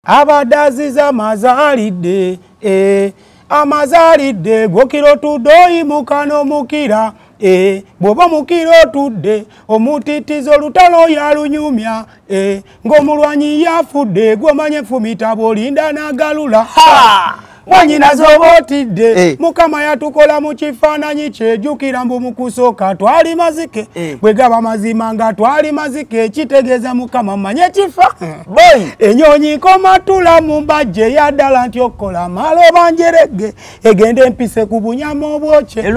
Abadaziza amazaalidde, amazaalidde gwokiro otudde oyimuka n'omukira, bw'oba mukira otudde omutitizo olutalo yalunyumya, ng'omulwanyi yafudde gw'omanya enfumita bw'olinda n'agalula. Wanyina z'oba otidde, Mukama yatukola mu kifaananyi kyejjukira mbu mu kusooka twali mazike, bwe gaba mazima nga twali mazike kitegeeza Mukama manye kifa. Enyonyi nkomatula mu mbajje yaddala nti okukola maloba njerege egende empise ku bunyama obwokye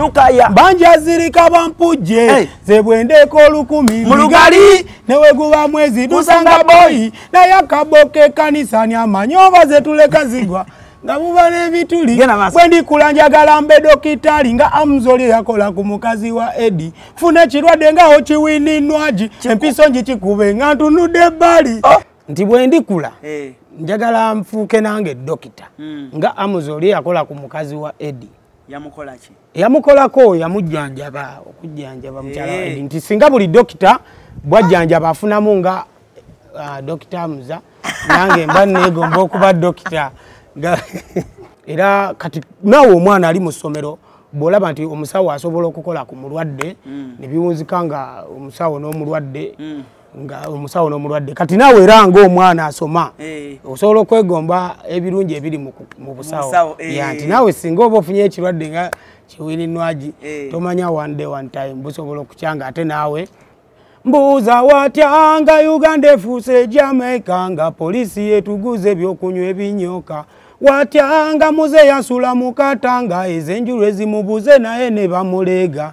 banja zirika bampujje ze bwendeeko 1000 Mu lugali. Newe guba mwezi dusanga boyi naye akabo k'ekkanisa ni amanyi oba ze tuleka zigwa nga buba n'ebituli. Genda maaso. Bwe ndikula njagala mbe dokitali nga Amzoli yakola ku mukazi wa Edi, funa ekirwadde nga okiwininwagi empiso ngikikube nga ntunudde ebbali. Oh. Nti bwe ndikula njagala nfuuke nange dokita nga Amzoli yakola ku mukazi wa Edi. Yamukola ki? Yamukolako, yamujjanjaba, okujjanjaba mukyala wa Edi, nti singa buli dokita bwajjanjaba afunamu nga Dokita Amuza, nange mba neegomba okuba dokita. Era kati naawe omwana ali mu ssomero bw'olaba nti omusawo asobola okukola ku mulwadde ne biwunzika nga omusawo n'omulwadde, nga omusawo n'omulwadde, kati naawe era ng'omwana asoma osobola okwegomba ebirungi ebiri mu busawo. Busawo. Ya, nti naawe singa oba ofunye ekirwadde nga kiwirinwagi, tomanya, one day, one time busobola okukyanga ate naawe. Mbuuza watya nga Uganda efuuse Jamaica, nga poliisi yetuguza ebyokunywa ebinyoka? Watya nga muze yasula mukatanga ez'enjulu ezimubuze naye ne bamuleega?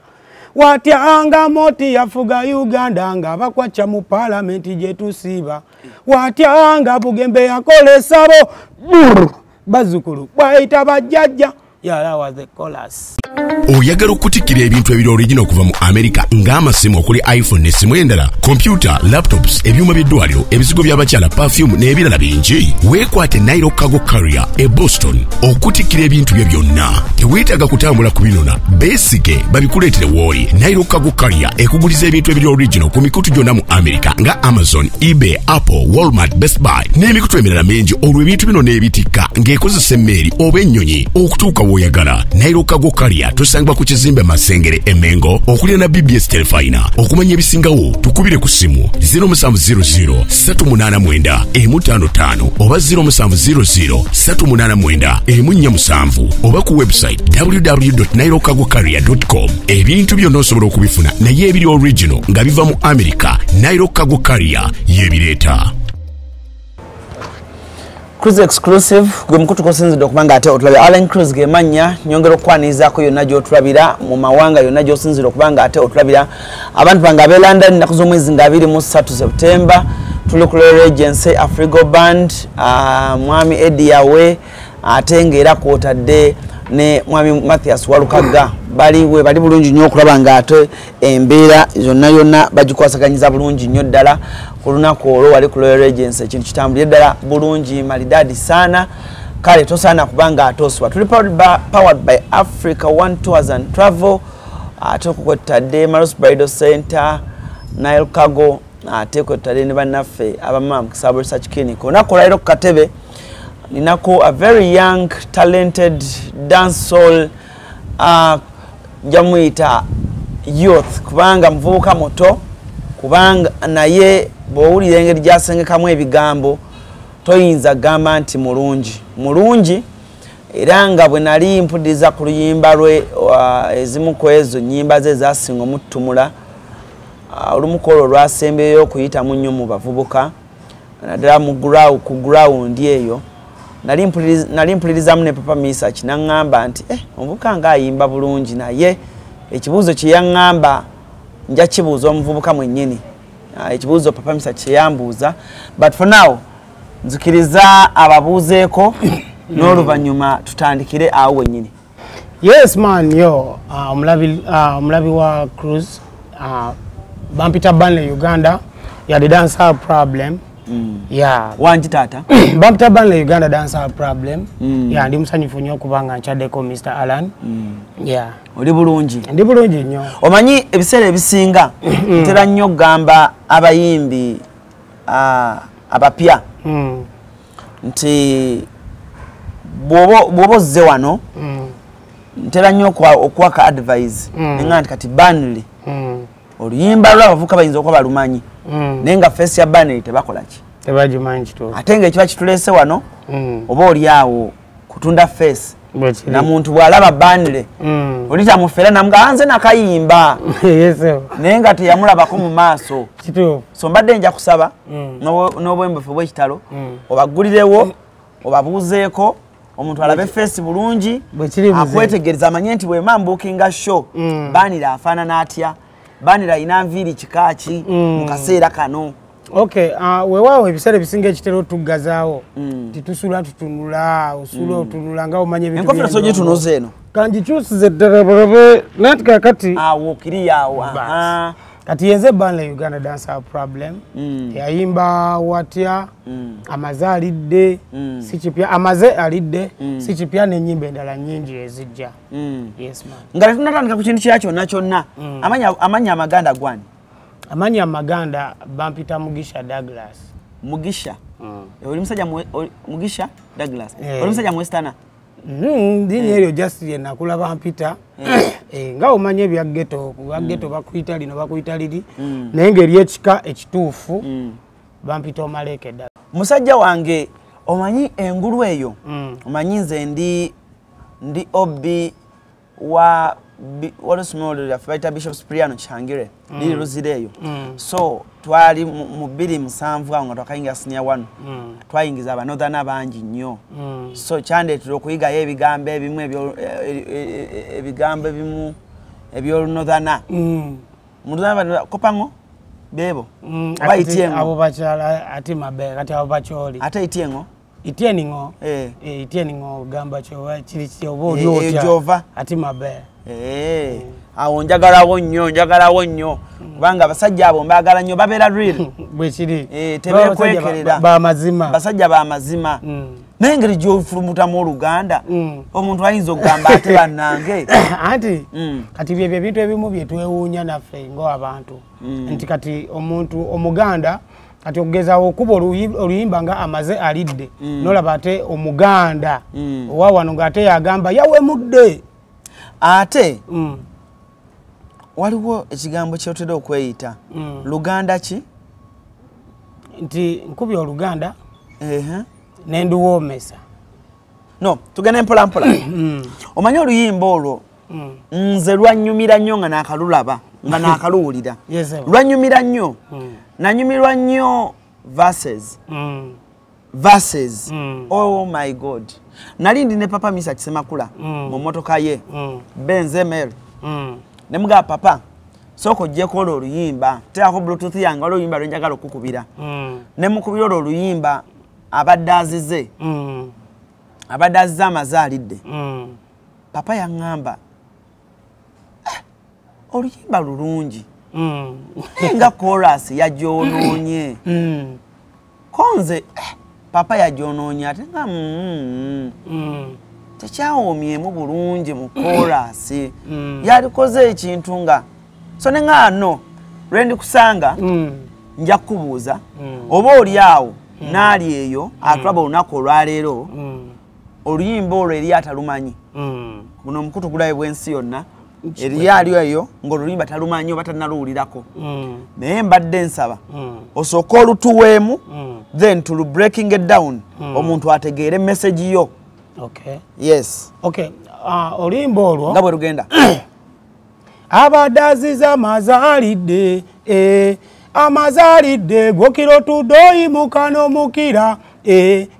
Watya nga moti yafuga Uganda nga bakwacca mu paalamenti gye tusiiba? Watya nga Bugembe yakola essabo bazzukulu bwayita bajjajja? Yala was the chorus. Oyagala okutikkira ebintu ebiri original okuva mu America ng'amasimu okuli iPhone n'essimu endala, kompyuta, laptops, ebyuma by'eddwaliro, ebizigo by'abakyala, perfume n'ebirala bingi? Weekwate Nile Cargo Carrier e Boston okutikkira ebintu byo byonna. Teweetaaga kutambula kubinona, beesige babikuleetere w'oli. Nile Cargo Carrier ekuguliza ebintu ebiri original ku mikutu gyonna mu America nga Amazon, eBay, Apple, Walmart, Best Buy n'emikutu emirala mingi, olwo ebintu bino n'ebitikka ng'ekozesa emmeeri oba ennyonyi okutuuka w'oyagala. Nile Cargo Carrier tusangibwa ku kizimbe Masengere e Mengo okuliraana BBS Telefina. Okumanya ebisingawo tukubire ku ssimu 0700 389 155 oba 0700 389 147 oba ku website www.nilecargocarrier.com. Ebintu byonna osobola okubifuna naye ebiri original nga biva mu America, Nile Cargo Carrier yebireeta. Cruise Exclusive gwe mukutu kosinzidde okuba nga ate otulabira. Allen Cruise ge mannya, nyongera okukwanirizaako yonna gy'otulabira mu mawanga yonna gy'osinzidde okuba nga ate otulabira. Abantu bange ab'e London, ennaku z'omwezi nga 23 September tuli ku Royal Regency, Afrigo Band, mwami Eddie Yawe ate ng'era kwotadde ne mwami Mathias Walukagga bali we bali bulungi nnyo okulaba nga ate embeera yonna yonna bagikwasaganyiza bulungi nnyo ddala. Ku lunaku olwo wali ku Royal Regency ekintu kitambulire ddala bulungi malidaadi saana. Kale tosaana kubanga ate osubwa. Tuli powered by Africa One Tours and Travel, ate okwo kwetutadde Maros Bridal Center, Nile Cargo, ate kwetutadde ne bannaffe abamama mu Kisabo Research Clinic. Olunaku olwaliro ku katebe ninako a very young talented dancehall, jamuyita youth kubanga muvubuka muto, kubanga naye bw'owulira engeri gy'asengekamu ebigambo toyinza kugamba nti mulungi mulungi. Era nga bwe nali mpuliriza ku luyimba lwe, ezimu ku ezo nnyimba ze zasinga omuttumula, olumu ku olwo lwasembeyo okuyitamu nnyo mu bavubuka naddala mu ku ground eyo. Nali mpulirizamu ne Papa Misach naŋŋamba nti omuvubuka ng'ayimba bulungi, naye ekibuuzo kye yaŋŋamba nja kibuuza omuvubuka mwennyini. Ekibuuzo Papa Misach kye yambuuza, but for now nzikiriza ababuuzeeko n'oluvannyuma tutandikire awo wennyini. Yes man, yo, omulabi wa Cruise, bampita Banle Uganda ya the dancehall problem. Yeah. Wangi taata? Bampita Banle Uganda dancehall problem. Yeah, ndi musanyufu nnyo okubanga nkyaddeko Mr. Alan. Yeah. Oli bulungi? Ndi bulungi nnyo. Omanyi ebiseera ebisinga ntera nnyo okugamba abayimbi abapya Nti bw'oba ozze wano, ntera nnyo okuwaka advice. Nenga nti kati Burnley, oluyimba lw'abavubuka bayinza okuba balumanyi, naye nga face ya Burnley tebakola ki? Tebagimanyi kituufu. Ate ng'ekiba kituleese wano, oba oli awo kutunda face. Na muntu bw'alaba Burnley, oli tamufera namuga nze nakayimba. Naye nga teyamulabako mu maaso. So mbadde nja kusaba n'obwembefu bw'ekitalo, obaggulirewo, obabuuzeeko, omuntu alabe face bulungi, akwetegereza amanye nti bwe mbukinga show, Burnley afaanana atya, Burnley alina nviiri kika ki mu kaseera kano. Okay, weewaawo ebiseera ebisinga ekitera otuggazaawo, titusula tutunula, osula otunula nga omanya ebintu. Enkofiira so gitunuza eno. Kangikyusize ddala balabe, nanti kakati awo kiri awo. Kati yenze Burnley Uganda Dancehall Problem. Yayimba watya, amaze alidde, si kipya, amaze alidde, si kipya n'ennyimba endala nnyingi ezijja. Yes man. Nga tetunnatandika ku kintu kya kyonna kyonna, amannya amaganda gwani? Amannya amaganda bampita Mugisha Douglas. Mugisha? Oli musajja Mugisha Douglas. Oli musajja mwestana? Linnya eryo just lye nakula bampita. Nga omanya ebya ghetto, kuba ghetto bakuyita lino bakuyita liri, naye ng'eryekika ekituufu bampita Omaleke ddala. Musajja wange omanyi engulu eyo, omanyi nze ndi obbi wa waliwo lyaffe bayita Bishop Cipriano Kihangire, liri Luzira eyo. So twali mu 2007 awo nga twakayingira senior 1, twayingiza abanothana bangi nnyo. So kyandeetera okuyigayo ebigambo ebimu ebigambo ebimu ebyolunothana. Munothana kopango bebo oba Itiengo? Abo bakyala ate mabe kati abo bakyoli. Ate Itiengo? Itiengo. Itiengo gamba kyoba kiri kyoba oli otya? Ate mabe. Awo njagalawo nnyo, njagalawo nnyo, kubanga abasajja abo mbaagala nnyo, babeera real. Bwe kiri. Tebeekwekerera. Ba mazima. Basajja ba mazima. Naye engeri gy'ofulumutamu Oluganda, omuntu ayinza okugamba ate bannange. Anti kati byebyo ebintu ebimu bye twewuunya naffe ng'abantu. Nti kati omuntu Omuganda kati okugeza okuba oluyimba nga amaze alidde, n'olaba ate Omuganda owa wano ng'ate yagamba yawemudde. Ate waliwo ekigambo ky'otera okweyita, Luganda ki? Nti nkubye Oluganda nenduwoomesa. No, tugende mpola mpola. Omanyi oluyimba olwo, nze lwannyumira nnyo nga naakalulaba, nga naakaluwulira. Lwannyumira nnyo. Nanyumirwa nnyo verses. Verses. Oh my God. Nali ndi ne Papa Misa Kisemakula mu mmotoka ye, Benz ML. Ne mugamba papa, sooka oggyeko olwo oluyimba, teekako bluetooth yange, waliwo oluyimba lwe njagala okukubira. Ne mukubira olwo oluyimba abadde azize. Abadde azize amaze alidde. Papa yaŋŋamba, oluyimba lulungi. Naye nga chorus yagyonoonye. Ko nze, papa yagyonoonye ate nga tekyawoomyemu bulungi mu chorus. Yalikoze ekintu nga so ne nga no lwe ndikusanga nja kukubuuza oba oli awo n'ali eyo atulaba olunaku olwaleero, oluyimba olwo eri atalumanyi. Guno omukutu gulabe bw'ensi yonna, eri ali eyo ng'oluyimba talumanyi oba tannaluwulirako. Naye mbadde nsaba osooke olutuweemu, then tulu breaking it down, omuntu ategeere message yo. Yes. Okay. Oluyimba olwo nga bwe lugenda. Abadde azize amazaalidde, amazaalidde, gwokira otudde oyimuka n'omukira,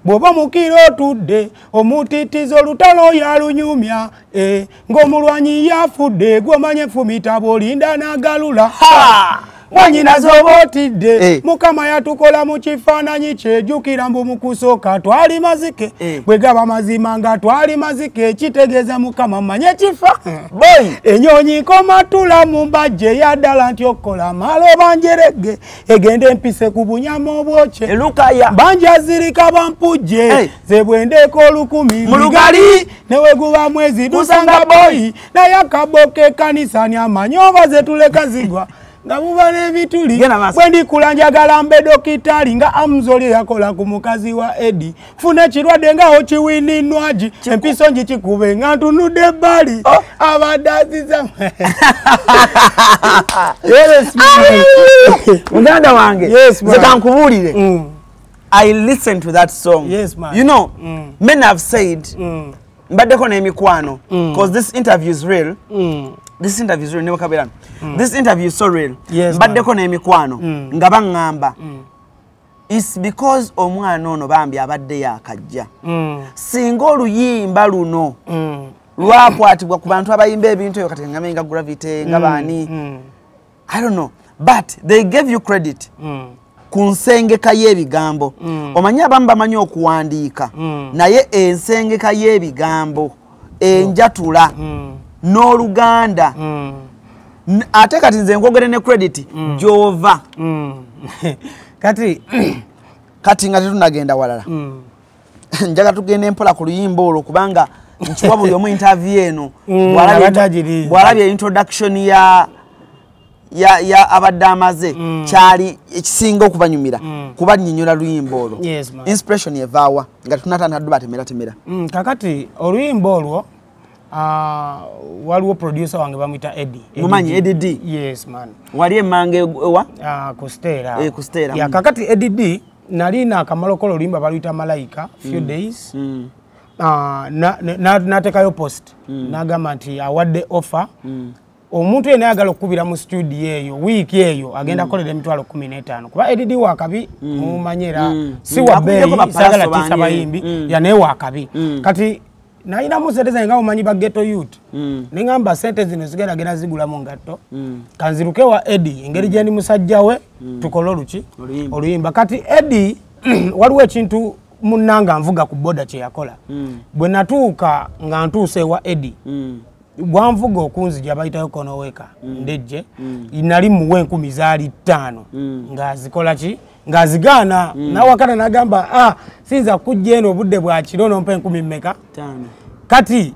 bw'oba omukira otudde omutitiza olutalo yalunyumya, ng'omulwanyi yafudde gw'omanya enfumita bw'olinda n'agalula. Mwanyina z'oba otidde, Mukama yatukola mu kifaananyi kye, jjukira mbu mu kusooka twali mazike, bwe gaba mazima nga twali mazike, kitegeeza Mukama manye kifa. Ennyonyi nkomatula mu mbajje ya ddala nti okukola maloba njerege, egende empise ku bunyama obwokye. Banja zirika bampujje, ze bwendeeko 1000 Mu lugali. Ne we guba mwezi dusanga boyi, naye akabo k'ekkanisa ni amanyi oba ze tuleka zigwa. Nga buba n'ebituli. Bwe ndikula njagala mbe dokitali nga Amzoli yakola ku mukazi wa Eddie. Funa ekirwadde nga okiwininwaji. Empiso ngikikube nga ntunudde ebbali. Abadde aziza. Yes, muganda wange. Yes, nze kankubuulire. I listen to that song. Yes, man. You know, men have said, mbaddeko n'emikwano, because this interview is real. This interview is real. Never kabera. This interview is so real. Yes, mbaddeko n'emikwano nga baŋŋamba. It's because omwana ono bambi abadde yakajja. Singa oluyimba luno lwakwatibwa ku bantu abayimba ebintu ebyo kati ngambe nga Gravity nga baani. I don't know, but they gave you credit. Ku nsengeka y'ebigambo. Omanyi abamu bamanyi okuwandiika, naye ensengeka y'ebigambo enjatula n'Oluganda. Ate kati nze nkwogere ne credit gy'ova. Kati kati nga tetunagenda walala. Njagala tugende mpola ku luyimba olwo kubanga nkiwa buli omu interview eno. Bw'alabye introduction ya abadde amaze kyali ekisinga okubanyumira kuba nnyonnyola luyimba olwo. Yes, man. Inspiration evaawa nga tunatandika dduba temera. Kakati oluyimba olwo waliwo producer wange bamuyita Eddie. Mumanyi Eddie D? Yes, man. Wali emmange ewa? Ku Stella. Ku Stella. Ya kakati Eddie D nali naakamala okukola oluyimba baluyita Malayika few days. N'ateekayo post. N'agamba nti awadde offer. Omuntu yenna ayagala okukubira mu studio eyo wiiki eyo agenda kukolera 15,000 kuba Eddie D wakabi mumanye era si wa bbeeyi, saagala tiisa bayimbi ya naye wakabi. Kati nalinamu sente zange nga omanyi ba ghetto youth, ne ŋŋamba sente zino zigenda genda zigulamu ngatto, kanziruke wa Eddie engeri gye ndi musajja we tukole oluki oluyimba. Kati Eddie waliwo ekintu munnanga nvuga ku boda kye yakola. Bwe natuuka nga ntuuse ewa Eddie, bwanvuga okunzija bayitayo konoweka ndejje, nali muwe 1000 zaali 5 ng'azikola ki ng'azigaana. Nawakana n'agamba sinza kujja eno obudde bwa kiro nompa 1000 mmeka 5. Kati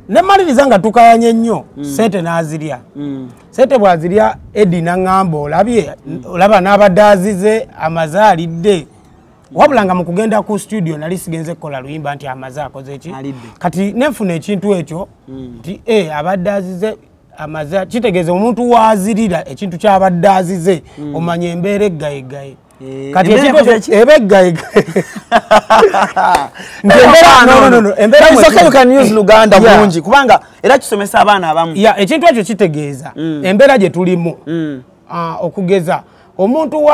ne mmaliriza nga tukayanye nnyo, sente n'azirya. Sente bw'azirya Eddie n'aŋŋamba olabye olaba n'abadde azize amaze alidde. Wabula nga mu kugenda ku studio nali sigenze kukola luyimba nti amaze akoze ki. Kati nenfuna ekintu ekyo nti abadde azize amaze, kitegeeza omuntu waazirira ekintu ky'abadde azize omanya embeera eggayegaye. Kati ekintu ekyo eba eggayegaye. Embeera you can use Luganda bulungi kubanga era kisomesa abaana abamu. Ekintu ekyo kitegeeza embeera gye tulimu okugeza omuntu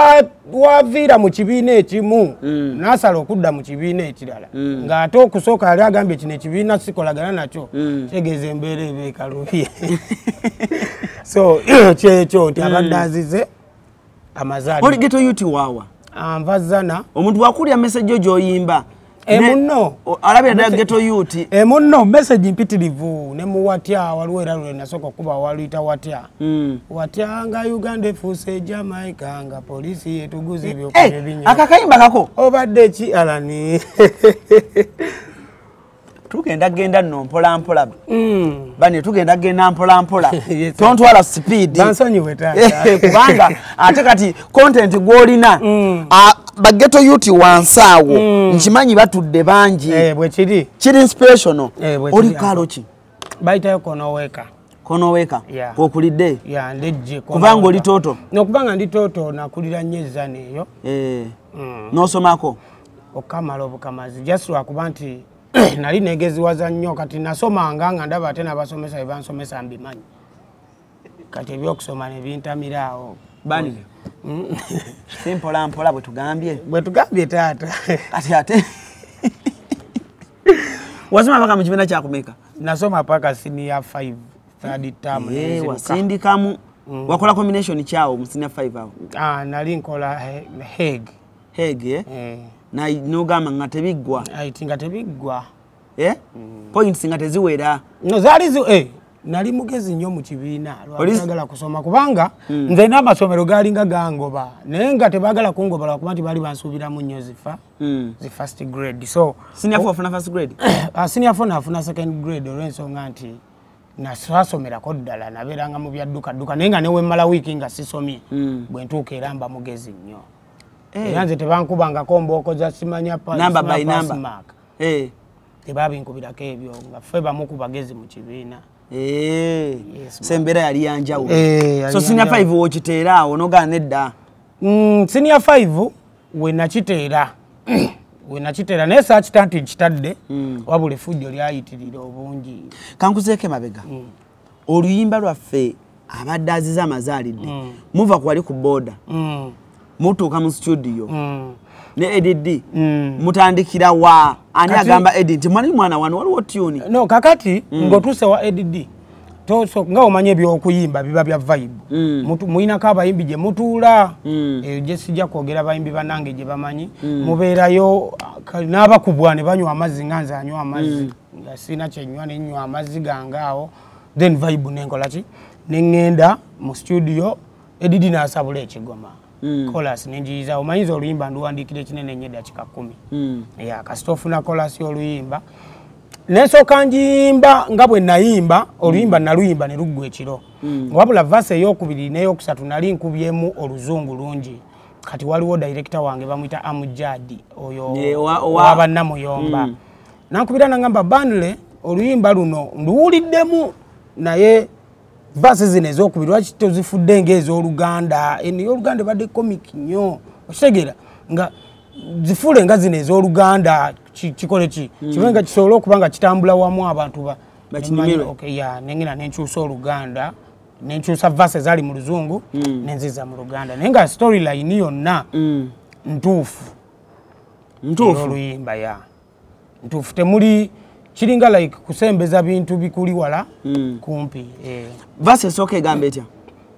waviira mu kibiina ekimu n'asala okudda mu kibiina ekirala ng'ate okusooka yali agambye kino ekibiina sikolagana nakyo, kitegeeza embeera eba ekalubye. So kyekyo nti abadde azize amazaali. Oli ghetto youth waawa? Nva Zana. Omuntu bw'akulya message yo gy'oyimba munno alabira ddala ghetto youth. Munno message mpitirivu ne mu watya waliwo era lwe nasooka okuba waluyita watya. Watya nga Uganda efuuse Jamaica nga poliisi etuguza ebyokulya ebinywa. Akakayimba kako obadde ki Alani? Tugenda genda nno mpola mpola. Bane tugenda genda mpola mpola. Tontwala speed. Bansonyiwe taata. Kubanga ate kati content gw'olina ba ghetto youth wansi awo nkimanyi batudde bangi. Bwe kiri. Kiri inspirational. Oli kaalo ki? Bayitayo Konoweka. Konoweka. K'okulidde? Ndejje. Kubanga oli toto? Nokubanga ndi toto nakulira nnyo ezzana eyo. N'osomako? Okamala obukamazi. Just lwakuba nti nali negeziwaza nnyo kati nasomanga nga ndaba ate n'abasomesa bye bansomesa mbimanyi. Kati ebyokusoma ne bintamira awo. Bani? Si mpola mpola bwe tugambye. Bwe tugambye taata. Kati ate wasoma paka mu kibiina kyakumeka? Nasoma paka senior 5 third term. Wasindikamu. Wakola combination kyawo mu senior 5 awo? Nali nkola Hague. Hague Na n'ogamba nga tebiggwa. Nga tebiggwa. Points nga teziwera. No zaali nali mugezi nnyo mu kibiina lwagala kusoma kubanga nze n'amasomero gaalinga gangoba naye nga tebaagala kungoba lwakuba nti baali bansuubiramu nnyo zifa zi first grade. So senior 4 afuna first grade? Senior 4 nafuna second grade olw'ensonga nti Nasasomerako ddala, nabeeranga mu bya dduka dduka, naye nga ne wemmala wiiki nga sisomye, bwe ntuuka era mba mugezi nnyo. Era nze tebankubangako mbooko za simanya Number by number. Mark. Tebabinkubirako ebyo, nga ffe bamu ku bagezi mu kibiina. Yes, So embeera yali yanjawulo. Yali So senior yanjawulo. 5 wokiteera awo n'ogaana nedda? Senior 5 we nakiteera. We nakiteera, naye saakita nti nkitadde, wabula effujjo lyayitirira obungi. Kankuzeeko emabega. Oluyimba lwaffe abadde azize amazaalidde, muva ku wali ku booda, mutuuka mu studio ne Eddie, mutandikira wa? Ani agamba Eddie nti mwani mwana wano waliwo tune? No, kakati ng'otuuse wa Eddie, toso nga omanye ebyokuyimba biba bya vibe. Muyinako abayimbi gye mutuula, eyo gye sijja kwogera bayimbi bannange gye bamanyi. Mubeerayo, n'abakubwa ne banywa amazzi nga nze anywa amazzi. Nga sirina kye nnywa, ne nnywa amazzi gange awo. Then vibe nenkola ki? Ne ŋŋenda mu studio, Eddie n'asabula ekigoma. Chorus ne njiyiza. Omanyiza oluyimba nduwandiikira ekinene nnyo eddakiika 10. Ya, kasita ofuna chorus y'oluyimba. Nensooka njiyimba nga bwe nayimba, oluyimba naluyimba ne luggwa ekiro. Wabula verse ey'okubiri n'eyokusatu nali nkubyemu oluzungu lungi. Kati waliwo director wange bamuyita Amujadi, oyo Ye, owa owa bannamuyomba. Nankubira nangamba, Banle, oluyimba luno nduwuliddemu, naye verse zino ez'okubiri lwaki tozifudde ng'ez'Oluganda? Eno ey'Oluganda ebadde comic nnyo. Okitegeera nga zifuule nga zino ez'Oluganda, kikole ki? Kibe nga kisobole okuba nga kitambula wamu abantu ba Bakinyumirwe. Okay, ya, nengenda nenkyusa Oluganda, nenkyusa verse ezaali mu Luzungu, nenziza mu Luganda. Naye nga storyline yonna ntuufu. Ntuufu. Oluyimba, ya. Ntuufu, temuli kiringa like kusembeza bintu bikuli wala kumpi. Verse esooka egamba etya?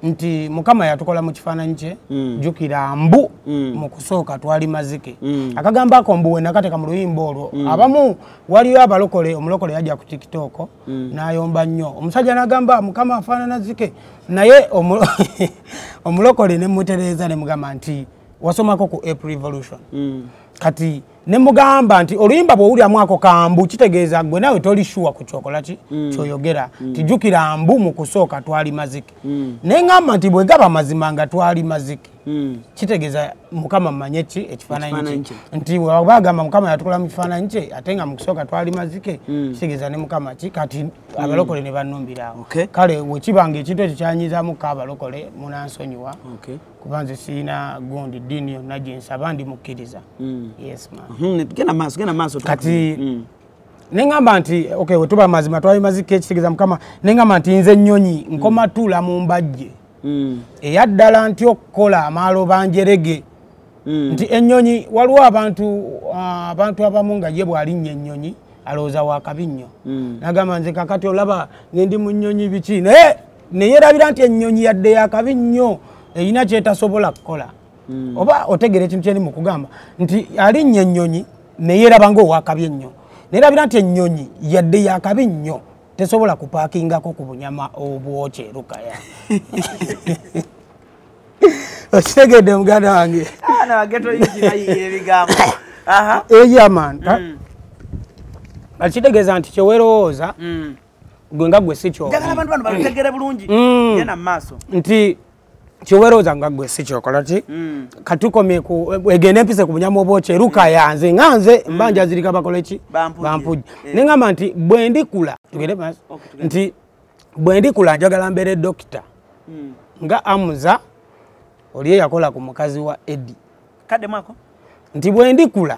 Nti Mukama yatukola mu kifaananyi kye, jjukira mbu mu kusooka twali mazike. Akagambo ako mbu we nakateeka mu luyimba olwo. Abamu waliyo abalokole, omulokole yajja ku TikTok, n'ayomba nnyo. Omusajja n'agamba Mukama afaanana zike. Naye omulokole ne mutereeza ne mugamba nti wasomako ku April Revolution. Kati ne mugamba nti oluyimba bw'owuliramu ako kambu kitegeeza gwe nawe toli sure ku kyokola ki kyoyogera. Tijjukira mbu mu kusooka twali mazike. Ne ŋŋamba nti bwe gaba mazima nga twali mazike, kitegeeza Mukama mmanye ki ekifaananyi Ekifaananyi kye. kye. Nti bwe bagamba Mukama yatukola mu kifaananyi kye, ate nga mu kusooka twali mazike, kitegeeza ne Mukama ki. Kati abalokole ne bannumbira awo. Kale bwe kiba nga ekintu ekyo kyanyizaamuko abalokole, munansonyiwa. Kuba nze sirina gundi ddiini yonna gye nsaba, ndi mukkiriza. Yes, ma'am. Genda maaso, genda maaso. Kati ne ŋŋamba nti okay, bwe tuba mazima twali mazike, kitegeeza Mukama. Ne ŋŋamba nti nze nnyonyi nkoma tuula mu mbajje. Eyaddala nti okukola amaalo banjerege. Nti ennyonyi waliwo abantu abamu nga ye bw'alinnya ennyonyi alowooza wa kabi nnyo. N'agamba nze kakati olaba nge ndi mu nnyonyi biki, naye ne yeerabira nti ennyonyi yadde ya kabi nnyo erina ky'etasobola kukola. Oba otegeera ekintu kye ndi mu kugamba nti alinnya ennyonyi ne yeeraba ng'owakabi ennyo, neerabira nti ennyonyi yadde ya kabi nnyo tesobola kupaakingako ku bunyama obwokya erukaya. Okitegedde muganda wange? Abaana bageto yingi bayiiya ebigambo. Aha. Yeah, man. Kitegeeza nti kyeweerowooza gwe nga gwe si kyo. Njagala abantu bano balutegere bulungi. Genda mu maaso. Nti kyeweerowooza nga gwe si kyokola ki? Katukomye ku egende empise ku bunyama obwokya erukaya, nze nga nze mba njazirika bakole ki? Bampujje. Bampujje. Ne ŋŋamba nti bwe ndikula, tugende maaso. Okay, tugende. Nti bwe ndikula njagala mbeere dokita. Nga Amuza oli eyakola ku mukazi wa Eddie. Kadde mwako? Nti bwe ndikula,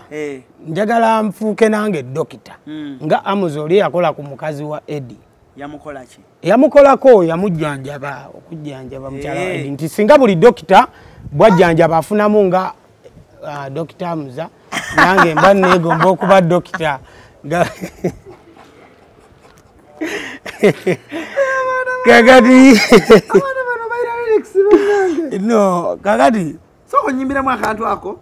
njagala nfuuke nange dokita. Nga Amuza oli eyakola ku mukazi wa Eddie. Yamukola ki? Yamukolako, yamujjanjaba, okujjanjaba mukyala wa Eddie. Nti singa buli dokita bw'ajjanjaba afunamu nga Dokita Amuza, nange mba neegomba okuba dokita. Kakati. Abaana bano balina lyrics bannange. No, kakati. Sooka onnyimbiremu akantu ako.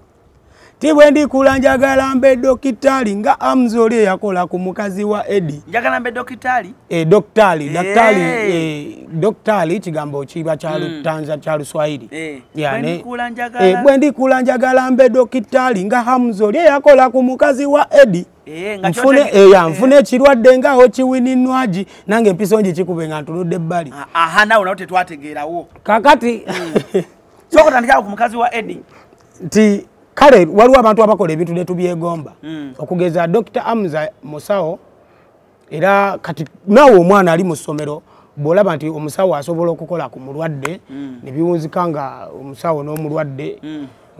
Ti bwe ndikula njagala mbe dokitali nga Amza oli eyakola ku mukazi wa Eddie. Njagala mbe dokitali? Doktali, daktari, doktali kigambo kiba kya Lutanza kya Luswahili. Bwe ndikula njagala mbe dokitali nga Hamza oli eyakola ku mukazi wa Eddie. Nfune ekirwadde nga okiwininwaji nange empiso ngikikube nga ntunudde ebbali. Aha, nawe nawe tetwategeerawo. Kakati sooka otandikirawo ku mukazi wa Eddie. Nti kale waliwo abantu abakola ebintu ne tubyegomba. Okugeza Dr. Amza musawo, era kati naawe omwana ali mu ssomero bw'olaba nti omusawo asobola okukola ku mulwadde ne biwunzika nga omusawo n'omulwadde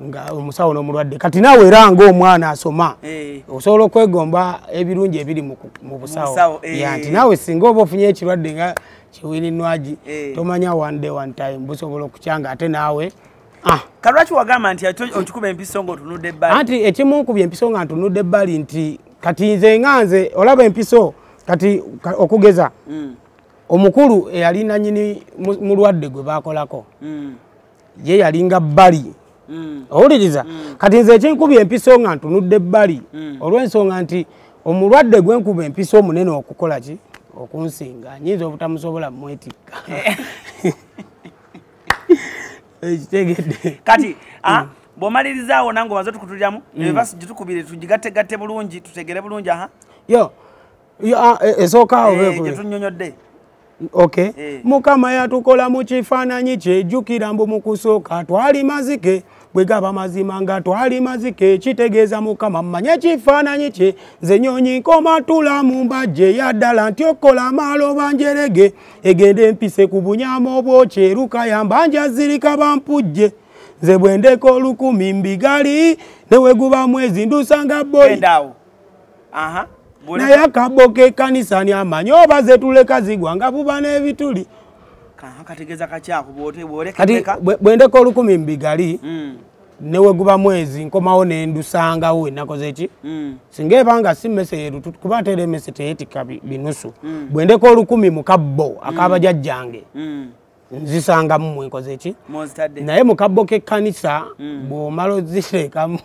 nga omusawo n'omulwadde, kati naawe era ng'omwana asoma osobola okwegomba ebirungi ebiri mu busawo. Nti naawe singa oba ofunye ekirwadde nga kiwininwaji tomanya one day one time busobola okukyanga ate naawe. Kalwaki wagamba nti okikuba empiso ng'otunudde ebbali? Anti ekimunkubye empiso nga ntunudde ebbali nti kati nze nga nze olaba empiso kati okugeza omukulu eyali nannyini mulwadde gwe baakolako ye yalinga bbali. Owuliriza? Kati nze ekinkubye empiso nga ntunudde ebbali olw'ensonga nti omulwadde gwe nkuba empiso omunene okukola ki okunsinga nyinza obutamusobola mwetikka. Ekitegedde. Kati bw'omalirizaawo nange omaze tukutuliramu evasi gitukubire tugigattegatte bulungi tutegere bulungi. Aha, yo esooka awo gye tunnyonnyodde. Okay. Mukama yatukola mu kifaananyi kye, jjukira mbu mu kusooka twali mazike, bwe gaba mazima nga twali mazike, kitegeeza Mukama mmanye ekifaananyi kye, nze nnyonyi nkoma tula mu mbajje yaddala nti okola amaloba njerege, egende empise ku bunyama obwokye, erukayamba njazirika bampujje, nze bwe ndeka olukumi mbigali, ne we guba mwezi ndusanga boyi. Naye akabbo k'ekkanisa ni amanyi oba ze tuleka zigwa nga buba n'ebituli. Kategeeza kakyako kati bwe ndeka olukumi mbigali ne we guba mwezi nkomawo ne ndusangawo ennakoze ki singa ebanga si mmese yerutu kuba ate era emmese teyeetikka binusu. Bwe ndeka olukumi mu kabbo ak'abajjajjange nzisangamu mwenkoze ki naye mu kabbo k'ekkanisa bw'omala oziteekamu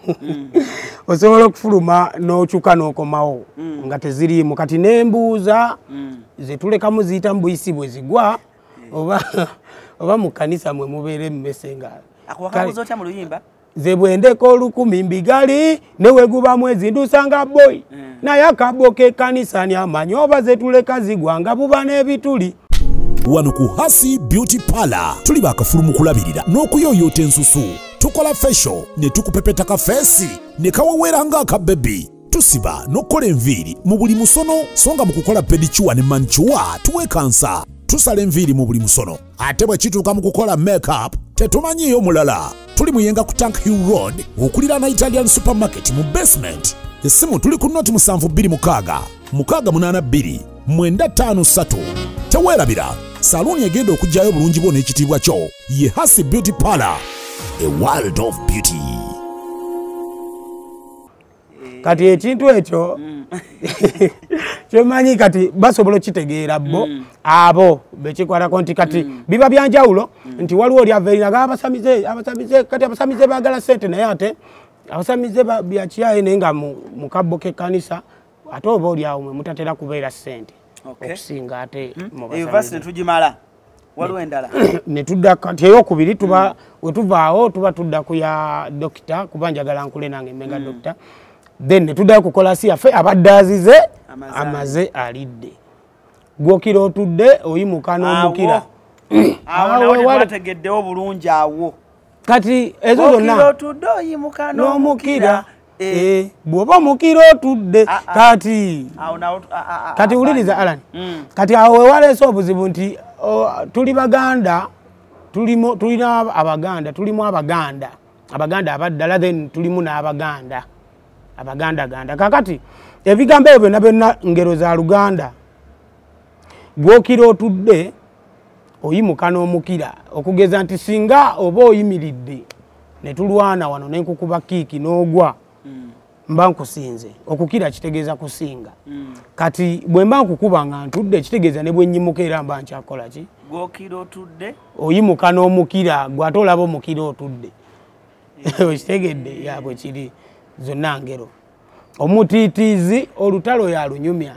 osobola okufuluma n'okyuka n'okomawo nga teziriimu. Kati nembuuza ze tulekamu ziyita mu buyisi bwe zigwa oba mu kkanisa mwe mubeera emmese nga ze bwe ndeka olukumi mbigali ne we guba mwezi ndusanga boyi naye akabbo k'ekkanisa ni amanyi oba ze tuleka zigwa nga buba n'ebituli. Wano ku Hasi Beauty Parlor tuli bakafulu mu kulabirira n'okuyoyoota ensusu. Tukola facial ne tukupepeta ka feesi ne kawewera nga akabebi. Tusiba n'okukola enviiri mu buli musono, so nga mu kukola pedicure ne manicure tuwekansa. Tusala enviiri mu buli musono, ate bwe kituuka mu kukola makeup tetumanyiiyo mulala. Tuli Muyenga ku Tank Hill Road okuliraana Italian Supermarket mu basement. Essimu tuli ku noti 726 682 953. Teweerabira, saluuni egenda okuggyayo bulungi bwo n'ekitiibwa kyo ye Hasi Beauty Parlor, a world of beauty. Kati ekintu ekyo kyemanyi kati basobola okitegeera bo abo bekikwatako nti kati biba byanjawulo nti waliwo oli ava nga abasamize kati abasamize baagala ssente naye ate abasamize byakiyaye naye nga mu kabbo k'ekkanisa ate oba oli awo mwe mutatera kubeera ssente okusinga ate mu basamize. Tugimala waliwo endala ne tudda kati eyokubiri tuba we tuvaawo tuba tudda ku ya dokita kuba njagala nkule nange mbenga dokita. Then ne tuddayo kukola si yaffe abadde azize amaze alidde. Gwokira otudde oyimuka n'omukira. Awo nawe tetwategeddewo bulungi awo. Kati ezo zonna gwokira otudde oyimuka n'omukira. Bw'oba omukira otudde kati kati wuliriza Alan. Kati awo wewaleese obuzibu nti tuli Baganda, tulina Abaganda, tulimu Abaganda Abaganda abaddala, then tulimu n'Abaganda Abaganda ganda. Kakati ebigambo ebyo byonna byonna ngero za Luganda. Gwokira otudde oyimuka n'omukira, okugeza nti singa oba oyimiridde ne tulwana wano ne nkukuba kiiki n'ogwa mba nkusinze. Okukira kitegeeza kusinga. Kati bwe mba nkukuba nga ntudde kitegeeza ne bwe nnyimuka era mba nkyakola ki? Gwokira otudde oyimuka n'omukira, gwe ate olaba omukira otudde. Okitegedde? Ya bwe kiri. Zonna ngero. Omutiitiizi olutalo yalunyumya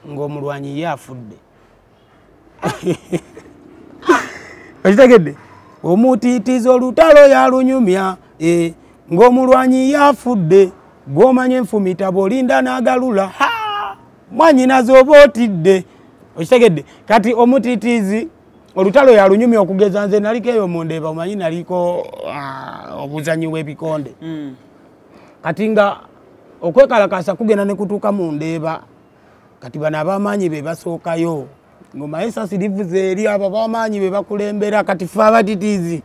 ng'omulwanyi ye afudde. Okitegedde? Omutiitiizi olutalo yalunyumya ng'omulwanyi yafudde, gw'omanya enfumita bw'olinda n'agalula, mwannyinaze oba otidde. Okitegedde? Kati omutiitiizi olutalo yalunyumya okugeza nze naliko eyo mu Ndeeba, omanyi naliko obuzanyi bw'ebikonde. Kati nga okwekalakasa kugenda ne kutuuka mu Ndeeba, kati bano ab'amaanyi be basookayo, ng'omanyi essasi livuze eri abo ab'amaanyi be bakulembera, kati ffe abatitiizi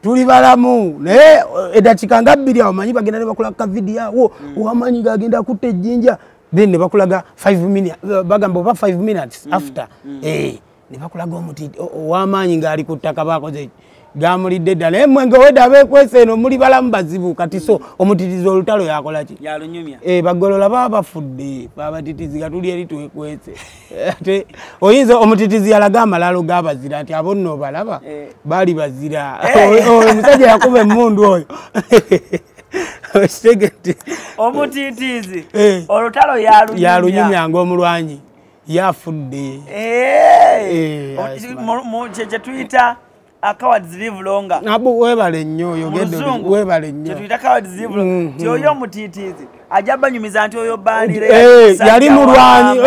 tuli balamu. Naye eddakiika nga 2 awo omanyi bagenda ne bakulaga ka vidiyo awo, ow'amaanyi gagenda kutta ejjinja, then ne bakulaga 5 minutes, bagamba oba 5 minutes after, ne bakulaga omuti ow'amaanyi ng'ali ku ttaka bakoze gamulidde ddala. Naye mmwe ng'owedde abeekwese eno muli balamu bazibu. Kati so omutitizi olutalo yakola ki? Yalunyumya. Bagolola baba bafudde, abatitizi nga tuli eri twekwese. Ate oyinza omutitizi yalaga amalalo g'abazira nti abo nno balaba baali bazira. Oyo omusajja yakuba emmundu oyo. Okitegedde? Omutitizi olutalo yalunyumya. Yalunyumya ng'omulwanyi yafudde. Kye tuyita cowards live longer. Abu webale nnyo, yogedde webale nnyo. Kyetuyita cowards live longer. Ti oyo omutiitiizi ajja banyumiza nti oyo bandire yali mulwanyi,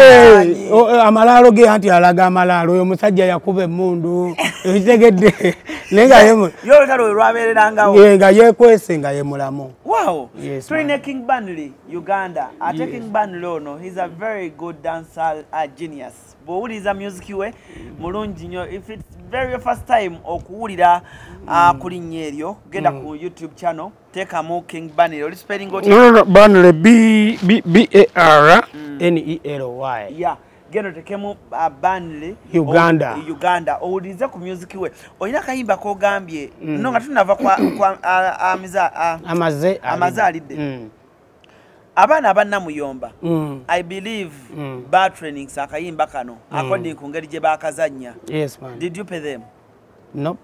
amalalo ge anti alaga amalalo, oyo omusajja yakuba emmundu. Okitegedde? Naye nga ye Yo olutalo lwabeererangawo. Nga yeekwese nga ye mulamu. Wow. Yes, tulina King Banley Uganda. Ate King Banley ono, he's a very good dancer genius. Bw'owuliriza music we mulungi nnyo. If it's very first time okuwulira ku linnya eryo, genda ku YouTube channel, teekamu King Banley. Oli spelling otya? No, Banley, B B A R N E L Y. Yeah. Genda oteekemu Banley Uganda. Uganda. Owulirize ku music we. Olina akayimba k'ogambye. No, nga tunava kwa Amaze Amaze alidde. Abaana abannamuyomba, I believe ba trainings akayimba kano according ku ngeri gye bakazannya. Yes, man. Did you pay them? No.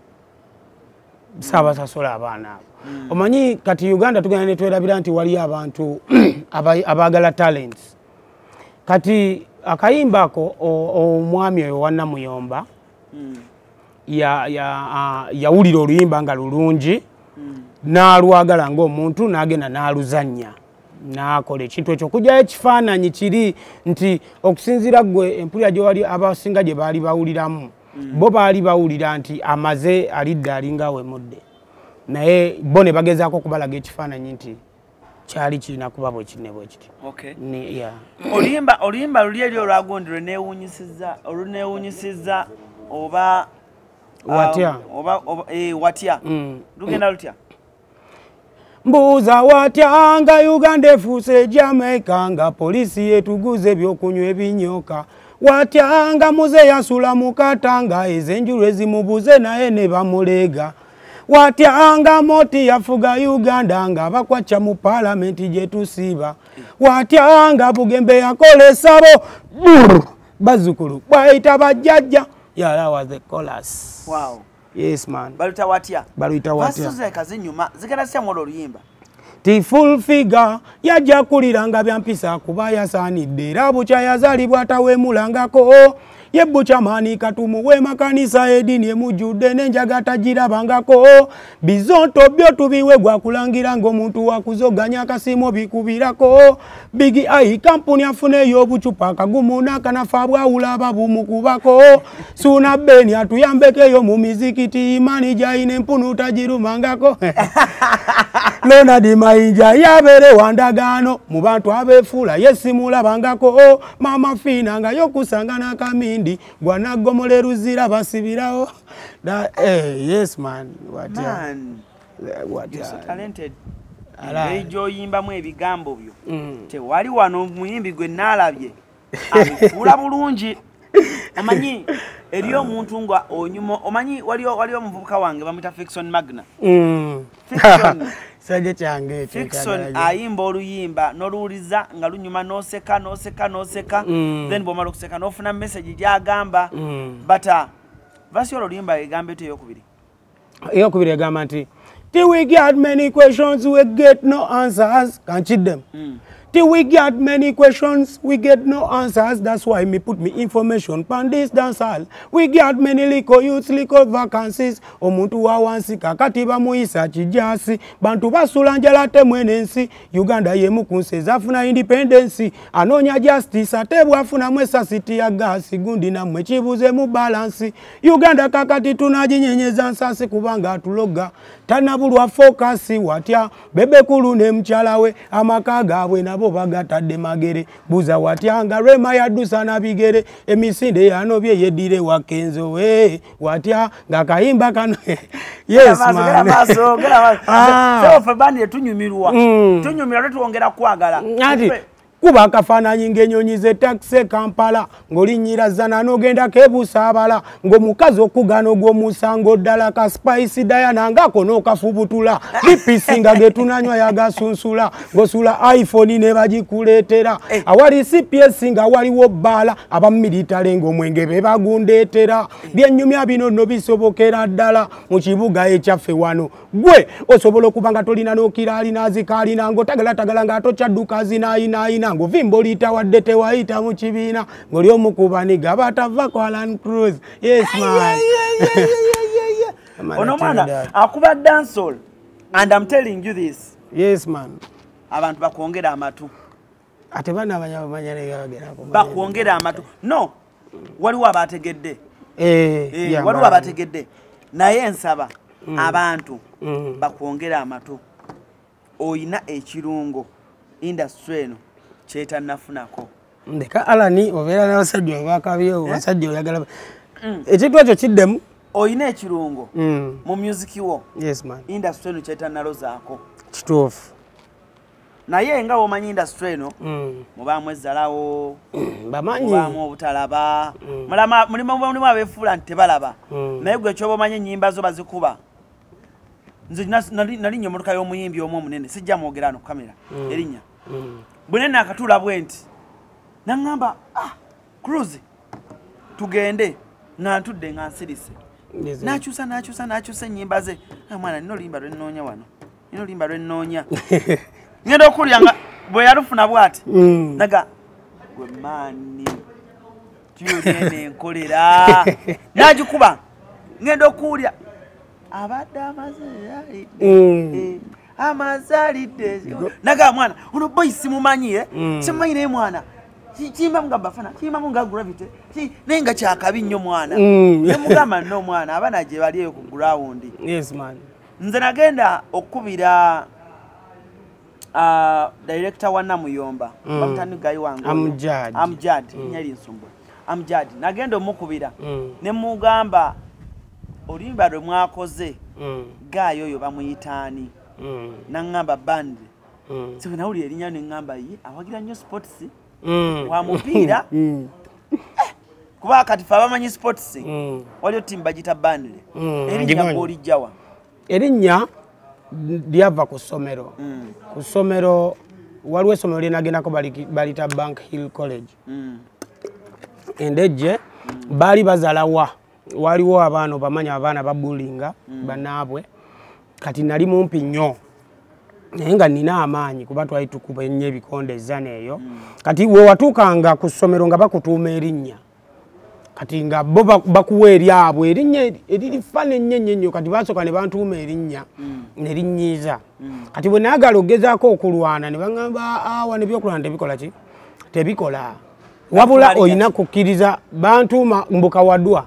Saabasasula abaana abo. Omanyi kati Uganda tugenda ne twerabira nti waliyo abantu abaagala talents. Kati akayimba ako omwami oyo wannamuyomba yawulira oluyimba nga lulungi, n'alwagala ng'omuntu n'agenda n'aluzannya. N'akola ekintu ekyo okugyayo ekifaananyi kiri nti okusinziira ggwe empulira gye wali abasinga gye baali bawuliramu, bo baali bawulira nti amaze alidde alinga awemudde, naye bo ne bagezaako okubalaga ekifaananyi nti kyali kirina kuba bwe kiri ne bwe kiti. Okay. Yeah. Oluyimba luli eri olwagundi olunewuunyisizza oba watya? Oba watya? Lugenda lutya? Mbuuza watya nga Uganda efuuse Jamaica, nga poliisi yetuguza ebyokunywa ebinyoka. Watya nga muze yasula mu katanga, ez'enjulu ezimubuze naye ne bamuleega. Watya nga Moti yafuga Uganda, nga bakwacca mu paalamenti gye tusiiba. Watya nga Bugembe yakola essabo, bazzukulu bwayita bajjajja. Yeah, that was the chorus. Wow. Yes, man. Baluyita watya? Baluyita watya? Basuze kazinyuma zigenda sya mwolo oluyimba. Ti full figure yajja kuliranga bya mpisa kuba yasaanidde, era bukya yazaalibwa atawemulangako. Ye Buchamani katumuwe makanisa edini emujjudde n'enjaga tagirabangako. Bizonto byo tubiwe gwakulangira ng'omuntu wakuzoganya akasiimo bikubirako. Big Eye kampuni afuneyo obucupa akagumu n'akanafu abwawula ababumukubako. Suuna Ben atuyambekeyo mu mizikiti, imani gy'ayina empunu tagirumangako. Leonard Mayinja yabeere wa ndagaano mu bantu abeefuula ye simulabangako. Maama Fiina nga y'okusanga n'akamindi gwanaggomola eruzira basibirawo. Yes man, what man. What you're so talented. Engeri gy'oyimbamu ebigambo byo. Tewali wano muyimbi gwe naalabye abifuula bulungi. Omanyi eriyo omuntu nga onyuma, omanyi waliyo omuvubuka wange bamuyita Fickson Magna. Sajja kyange ekyo Fickson ekyagala. Ayimba oluyimba n'oluwuliza nga lunyuma n'oseka n'oseka n'oseka, then bw'omala okuseka n'ofuna message gy'agamba. But verse y'olwo oluyimba egamba etya eyokubiri? Eyokubiri egamba nti Till we get many questions, we get no answers. Can't cheat them. Till we get many questions, we get no answers. That's why me put me information pan this dance hall. We get many little youths, little vacancies. Omuntu wa wansi kakati bamuyisa kijasi. Bantu basula njala temwene ensi. Uganda yemu ku nsi ezafuna independence. Anoonya justice ate bwafuna mwesasi ya gasi. Gundi nammwe kibuze mu balance. Uganda kakati tunajinyenyeza nsasi kubanga atuloga. Tanabulwa focus watya. Bebe Kulu ne mukyala we amaka gaabwe nabo bagatadde magere. Buza watya nga Rema yaddusa na bigere. Emisinde yanobye yeddire wa Kenzo we watya nga kayimba kano. Yes man. So ffe bandi tunyumirwa. Tunyumirwa tuwongera kwagala. Ati kuba akafaananyi ng'ennyonyi ze takisi Kampala ng'olinnyira zana n'ogenda kebusaabala ng'omukazi okugaana ogw'omusango ddala ka Spice Diana ng'ako n'okafubutula bipisi nga ge tunanywa yagasunsula ng'osula iPhone ne bagikuleetera awali CPS nga waliwo bbaala abamilitale ng'omwenge be bagundeetera. Byennyumya bino nno bisobokera ddala mu kibuga ekyaffe wano. Gwe osobola okuba nga tolina n'okiraalina azikaalina ng'otagalatagala ng'atokyadduka zinaayinaayina ng'ovimba oliyita wadde tewayita mu kibiina ng'oli omukubaniga batava ku Alan Cruz. Yes man. Ono mwana akuba dancehall and I'm telling you this. Yes man. Abantu bakwongera amatu. Ate bana abanyabanya bakwongera amatu. No. Waliwo abategedde. Waliwo abategedde. Naye nsaba abantu bakwongera amatu. Oyina ekirungo industry eno kyetanafunako. Ndeka Alani obeera n'abasajja abakabye abasajja oyagala ekintu ekyo kiddemu. Oyina ekirungo mu music wo. Yes man. Industry eno kyetanalozaako. Kituufu. Naye nga womanyi industry eno mubaamu ezzalawo, bamanyi mubaamu obutalaba, mulimu abeefuula nti tebalaba. Naye gwe kyoba omanyi ennyimba zo bazikuba. Nze nalinnya emmotoka y'omuyimbi omu omunene, sijja mwogera ano ku kamera erinnya. Bwe nakatuula bwe nti naŋŋamba, ah, Cruz tugende, nga ntudde nga nsirise. N'akyusa n'akyusa n'akyusa ennyimba ze. Mwana nina oluyimba lwe nnoonya wano, nina oluyimba lwe nnoonya. Ngenda okulya nga bwe yalufuna bw'ati naga gwe maani tuyonene enkolera n'agikuba. Ngenda okulya abadde amaze alidde amaze alidde naga mwana ono boy simumanyi simumanyi naye mwana kiyimbamu nga bafana kiyimbamu nga Gravity naye nga kyakabi nnyo mwana nemugamba nno omwana abaana gye bali eyo ku ground. Yes man. Nze nagenda okukubira director wa Namuyomba bamutani gayi wange Amjad nyali nsumbu Amjad nagenda omukubira ne mugamba oluyimba lwe mwakoze gayo oyo bamuyitaani naŋŋamba band sibe nawulira erinnya ne ŋŋamba ye awagira nnyo sports wa mupiira kuba kati fe abamanyi sports waliyo ttiimu bagiyita Burnley. Erinnya gw'olijjawa? Erinnya lyava ku ssomero. Ku ssomero waliwo essomero lye nagendako balita Bank Hill College. Endejje baali bazalawa waliwo abaana obamanya abaana babulinga bannaabwe. Kati nali mumpi nnyo naye nga nina amaanyi kuba twali tukuba ennyo ebikonde ezzana eyo. Kati we watuukanga ku ssomero nga bakutuuma erinnya kati nga bo bakuwa eryabwe erinnya eririfaana ennyo ennyo ennyo. Kati baasooka ne bantuuma erinnya ne linnyiiza. Kati bwe naagala okugezaako okulwana ne baŋŋamba awa nebyokulwana tebikola ki? Tebikola. Wabula olina kukkiriza bantuuma mbu Kawadwa.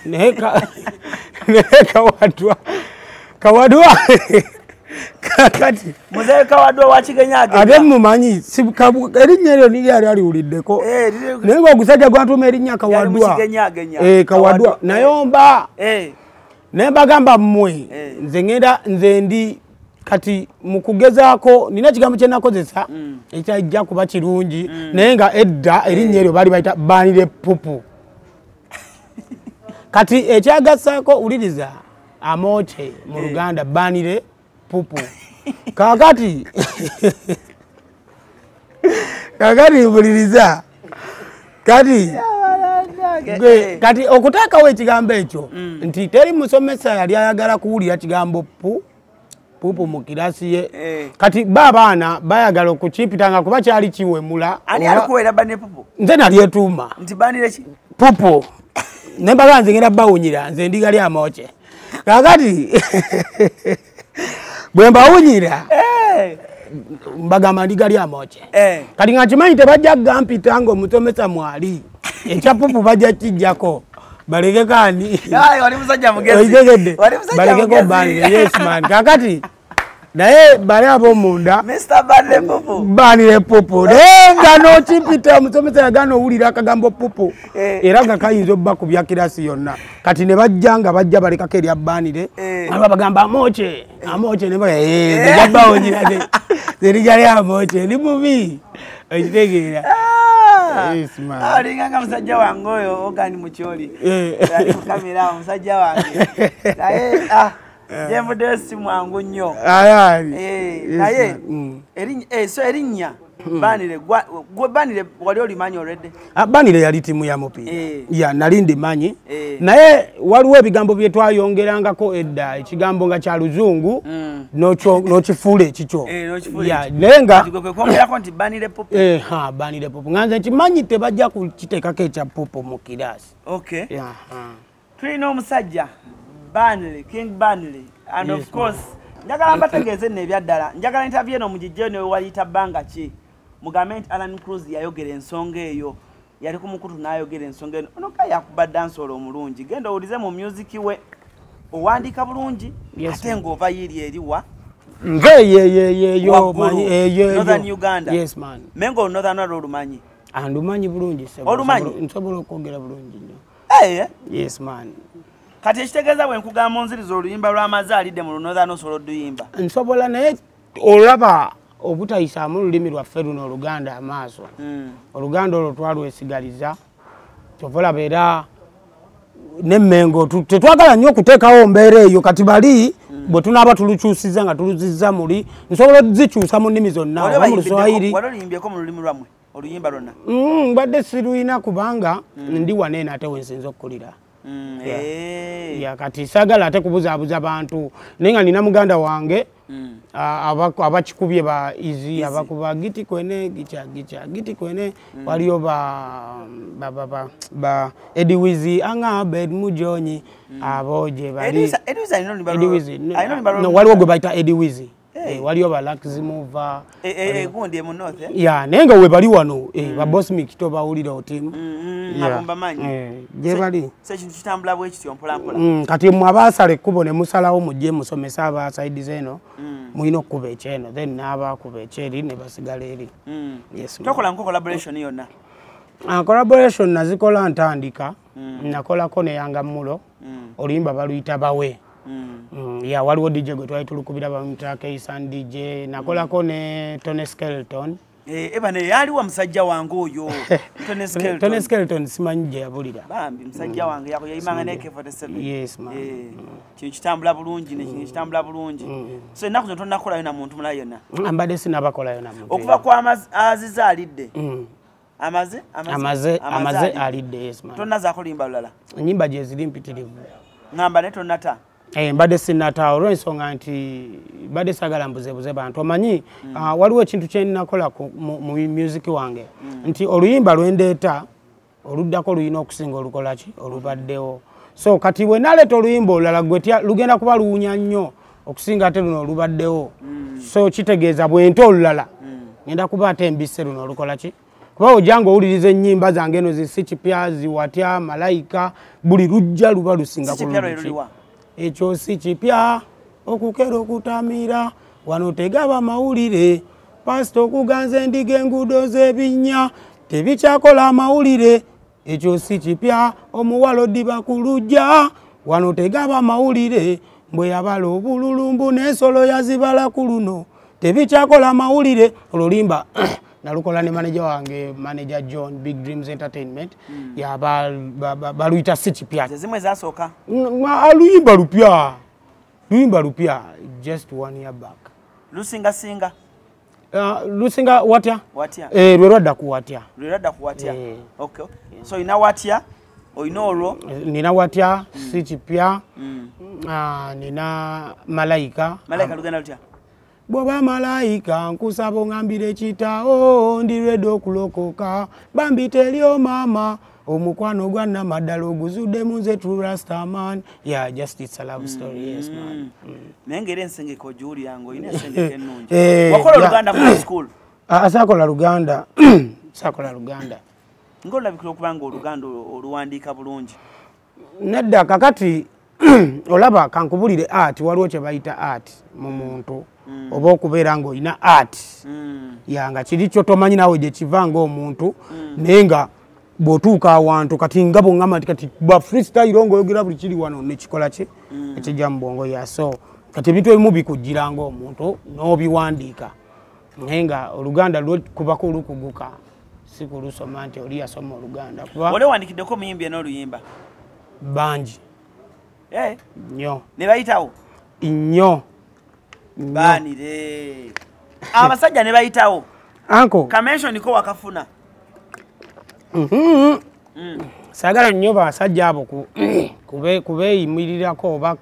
Naye Kawadwa Kawadwa kakati Mzee Kawadwa wakigenyage ate mumanyi erinnya eryo lyali aliwuliddeko naye ng'ogusajja gwantuuma erinnya Kawadwa Kawadwa nayomba naye mbagamba mmwe nze ngenda nze ndi kati mu kugezaako nina ekigambo kye nakozesa ekyajja kuba kirungi naye nga edda erinnya eryo baali bayita Banire Pupu. Kati ekyagasaako wuliriza amoche mu Luganda Banire Pupu. Kakati kakati wuliriza kati kati okuteekawo ekigambo ekyo nti teri musomesa yali ayagala kuwulira kigambo pu Pupu mu kirasi ye. Kati babaana bayagala okukimpitanga kuba kyali kiwemula. Ani alikuwera Banire Pupu? Nze nalyetuuma. Nti Banire ki? Pupu. Ne mbaga nze ngenda bawunyira, nze ndiga lya moche. Kakati bwe mbawunyira mbagamba ndiga lya moche. Kati nga nkimanyi tebajja gampita ng'omusomesa mwali. Ekya pupu bajja kijjako. Baleke kani? Ayi wali musajja mugezi. Wali musajja balekeko Banire. Yes man. Kakati naye bale ab'omunda Mr. Banire Pupu. Banire Pupu. Naye nga n'okimpita omusomesa yagaana owulira akagambo pupu. Era nga kayinza obba ku bya kirasi yonna. Kati ne bajja nga bajja balekako erya Banire. Waliwo bagamba amoche. Amoche ne baga nze bawonyera nze lijja lya amoche ndi mubi. Okitegeera. Yes man. Alinganga musajja wange oyo ogani mukyoli. Ali ku kamera musajja wange. Naye jenvuddeyo si mwangu nnyo. Naye so erinnya Banire gwe Banire wali olimanyi already? Banire yali ttiimu ya mupiira. Ya nali ndimanyi. Naye waliwo ebigambo bye twayongerangako edda, ekigambo nga kya luzungu n'okifuula ekikyo. Ya naye nga kwongerako nti Banire Pupu. Banire Pupu. Nga nze nkimanyi tebajja kukiteekako ekya pupu mu kiraasi. Okay. Tulina omusajja Banire, King Banire, and of course njagala mbategeeze nno ebyaddala. Njagala interview eno mugijjeyo ne wewaliyita bbanga ki. Mugambe nti Alan Cruz yayogera ensonga eyo, yali ku mukutu n'ayogera ensonga eno. Ono ka yakuba dancehall omulungi, genda owulize mu music we, owandiika bulungi, ate ng'ova yiri eriwa nze yeyo Northern Uganda. Yes man. Mengo Northern wali olumanyi? Ndumanyi bulungi ssebo. Olumanyi? Nsobola okwogera bulungi nnyo. Yes man. Kati ekitegeeza bwe nkugamba onziriza oluyimba lw'amazzi alidde mu Northern osobola odduyimba? Nsobola, naye olaba obutayisaamu olulimi lwaffe luno Oluganda amaaso. Oluganda olwo twalwesigaliza, kyova olaba era n'Emmengo tetwagala nnyo okuteekawo mbeera eyo. Kati bali bwe tunaaba tulukyusizza nga tuluzizza muli, nsobola ozikyusa mu nnimi zonna oba mu Luswahili. Wali oluyimbyeko mu lulimi lwammwe oluyimba lwonna? Mbadde siruyina kubanga ndi wano eno ate we nsinza okukulira. Ya kati saagala ate kubuzaabuza bantu, naye nga nina muganda wange abakikubye ba Easy, abakuba giti kwene gicha gicha giti kwene, waliyo ba Eddie Wizi anga Abed Mujonyi abo gye bali. Eddie Wizi no, waliwo gwe bayita Eddie Wizi. Waliyo ba Laximova gundi mu North. Ya naye nga we bali wano ba Boss Mick tobawulira otimu gye bali. So ekintu kitambula bwe kityo mpola mpola. Kati mmwe abaasala ekkubo ne musalawo mujje musomese aba side z'eno, mulina okukuba ekyeno then n'abakuba ekyeri ne basigala eri. Yes. Tokola nko collaboration yonna? Collaboration nazikola ntandika, nakolako ne Yanga Mulo, oluyimba baluyita Bawe. Ya waliwo DJ gwe twali tulukubira bamuyita Keisan DJ, nakolako ne Tony Skeleton. Eba ne yaliwa musajja wange oyo Tony Skeleton. Tony Skeleton simanyi gye yabulira. Bambi musajja wange yayimanga ne AK47. Yes man. Kintu kitambula bulungi ne kintu kitambula bulungi. So ennaku zino tonnakolayo na muntu mulala yenna? Mbadde sinnabakolayo na muntu. Okuva ku Aziza alidde. Amaze alidde. Yes man. Tonnazaako luyimba lulala? Ennyimba gye ziri mpitirivu. Ngamba ne tonnata? Mbadde sinnata olw'ensonga nti mbadde saagala mbuzebuze bantu. Omanyi waliwo ekintu kye nnakola mu music wange nti oluyimba lwe ndeeta oluddako lulina okusinga olukola ki olubaddewo. So kati bwe naleeta oluyimba olulala gwe lugenda kuba luwunya nnyo okusinga ate luno olubaddewo. So kitegeeza bwe nta olulala ngenda kuba ate mbisse luno olukola ki, kuba ojja ng'owuliriza ennyimba zange eno zi Si Kipya, Ziwatya, Malayika, buli lujja luba lusinga ku luki. Ekyo si kipya okukera okutamira, wano tegaba mawulire, pasita okuganza endiga enguudo z'ebinnya tebikyakola amawulire. Ekyo si kipya omuwala oddiba ku luggya, wano tegaba mawulire, mbwe yabala obululumbu n'ensolo yazibala ku luno tebikyakola amawulire. Oluyimba nalukola ne manager wange, manager John, Big Dreams Entertainment. Ya baluyita Si Kipya. Zimwe zasooka? Aluyimba lupya. Luyimba lupya just 1 year back. Lusinga singa? Lusinga Watya? Watya. Lwe lwadda ku Watya. Lwe lwadda ku Watya. Okay. So ina Watya, oyina olwo? Nina Watya, Si Kipya, Nina Malaika. Malaika luganda lutya? Bwoba malaika nkusaba ongambire kitaawo ndi ready okulokoka bambi teryo mama omukwano gwa namaddala oguzuddemu nze true rasta man. Yeah, just it's a love story. Yes man. Naye ngeri ensengeka ogiwulira ng'olina ensengeka ennungi. Wakola Oluganda mu school? Saakola Luganda. Saakola Luganda. Ng'olabikira okuba nga Oluganda oluwandiika bulungi. Nedda kakati olaba kankubulire art, waliwo kye bayita art mu muntu oba okubeera ng'olina art yanga kiri kyo tomanyi naawe gye kiva ng'omuntu naye nga bw'otuuka awantu kati nga bw'oŋŋamba nti kati ba freestyle ng'oyogera buli kiri wano nekikola ki ekijja mu bwongo ya so kati ebintu ebimu bikujjira ng'omuntu n'obiwandiika naye nga Oluganda lwekubako olukuguka si kulusoma nti oli yasoma Oluganda. Wali owandiikiddeko omuyimbi n'oluyimba? Bangi. Nnyo. Ne bayitawo? Nnyo. Baanire. Abasajja ne bayitawo? Anko. Kamenshoni ko wakafuna? Saagala nnyo basajja abo kubeeyimirirako oba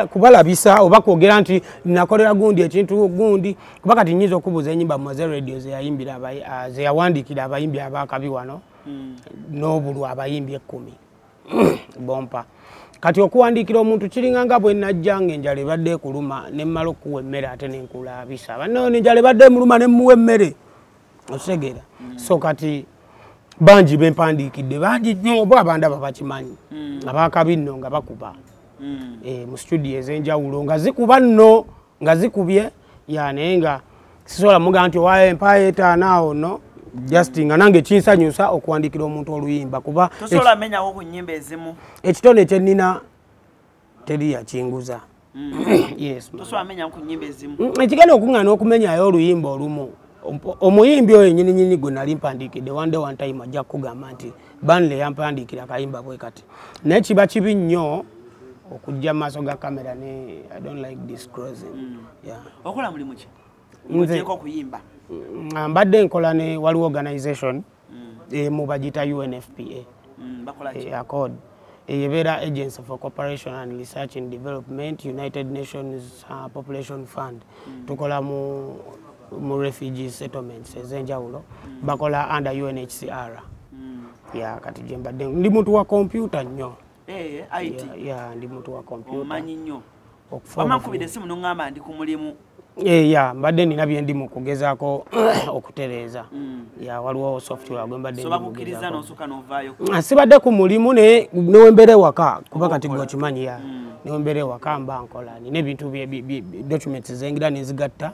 kubalabisa oba kwogera nti nakolera gundi ekintu gundi kuba kati nnyinza okubuuza ennyimba Moze Radio ze yawandiikira abayimbi abakabi wano n'obulwa abayimbi 10 bompa. Kati okuwandiikira omuntu kiringa nga bwe najja ng'enjala ebadde ekuluma ne mmala okuwa emmere ate ne nkulabisa. Banno enjala ebadde emuluma ne mmuwa emmere. Otegeera? So kati bangi bempandiikidde bangi nnyo oba abandaba bakimanyi abakabi nno nga bakuba mu studio ez'enjawulo nga zikuba nno nga zikubye ya naye nga sisobola mugamba nti owaayo empaayo etaano awo no just nga nange kinsanyusa okuwandiikira omuntu oluyimba kuba tosobola menyawo ku nnyimba ezimu ekitone kye nnina teri yakinguza. Yes. Tosobola menyawo ku nnyimba ezimu. Ekigenda okuŋŋaana okumenyayo oluyimba olumu omuyimbi oyo nnyini nnyini gwe nali mpandiikidde one day one time ajja kukugamba nti Banle yampandiikira akayimba bwe kati naye kiba kibi nnyo okujja mu maaso ga kamera ne I don't like disclosing. Yeah. Okola mulimu ki? Ogyeko okuyimba? Mbadde nkola ne waliwo organization emu bagiyita UNFPA. Bakola ki? Accord. Ebeera Agency for Cooperation and Research in Development, United Nations Population Fund. Tukola mu refugee settlements ez'enjawulo bakola under UNHCR. Yeah, kati gye mbadde ndi muntu wa kompyuta nnyo. IT. Yeah, ndi muntu wa kompyuta. Omanyi nnyo. Wamankubira essimu n'oŋŋamba ndi ku mulimu. Yeah, mbadde nina bye ndi mu kugezaako okutereeza. Yeah, waliwo software gwe mbadde ndi mu kugezaako. So bakukkiriza n'osooka n'ovaayo? Sibadde ku mulimu naye newembeera ewaka kuba kati gwe okimanyi ya newembeera ewaka mba nkola nina ebintu documents zengira nezigatta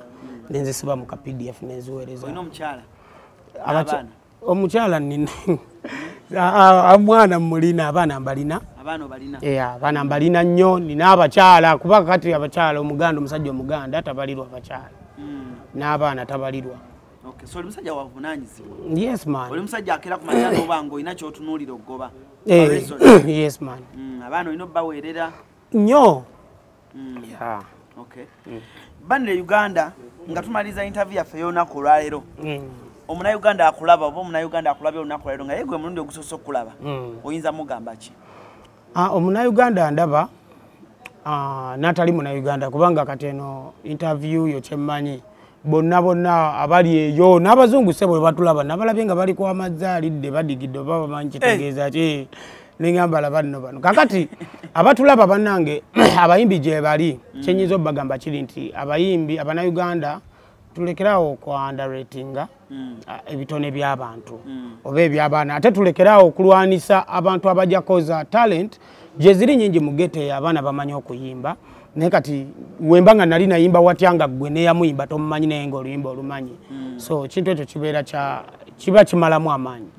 nenzisiba mu ka PDF nenziweereza. Olina omukyala? Omukyala nina omwana mulina abaana mbalina. Abaana obalina? Abaana mbalina nnyo nina abakyala kuba kati abakyala Omuganda omusajja Omuganda tabalirwa abakyala n'abaana tabalirwa. Okay, so oli musajja wabuvunaanyizibwa? Yes man. Oli musajja akera ku makya n'oba ng'olina ky'otunuulira okugoba? Yes man. Abaana olina obbaweerera? Nnyo. Yeah. Okay. Banle Uganda nga tumaliriza interview yaffe y'olunaku olwaleero. Omunnayuganda akulaba oba omunnayuganda akulabye olunaku olwaleero nga ye gwe mulundi ogusoose okulaba oyinza mugamba ki? Omunnayuganda ndaba n'atali munnayuganda kubanga kati eno interview yo kyemmanyi bonna bonna abali eyo n'abazungu ssebo bwe batulaba nabalabye nga bali ku amazzi alidde badigidde oba bamanyi kitegeeza ki nengamba laba nno bano kakati abatulaba bannange abayimbi gye bali kyenyinza obbagamba kiri nti abayimbi abannayuganda tulekerawo okwa-underratinga ebitone by'abantu oba eby'abaana ate tulekerawo okulwanisa abantu abajja koza talent gye ziri nnyingi mu ghetto eyo abaana bamanyi okuyimba naye kati wemba nga nali nayimba watya nga ggwe neyamuyimba tomumanyi naye ng'oluyimba olumanyi so ekintu ekyo kibeera kiba kimalamu amaanyi.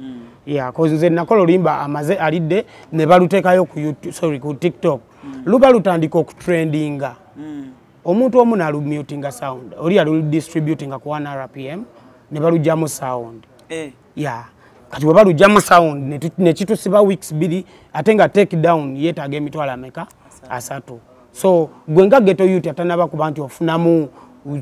Yeah, cause nze nakola oluyimba amaze alidde ne baluteekayo ku YouTube, sorry, ku TikTok luba lutandika okutrendinga omuntu omu n'alumutinga sound oli aludistributinga ku 1 RPM ne balugyamu sound. Yeah, kati bwe balugyamu sound ne kitusiba weeks 2 ate nga take down yeetaaga emitwalo ameka? 3. So gwe nga ghetto youth atanaba kuba nti ofunamu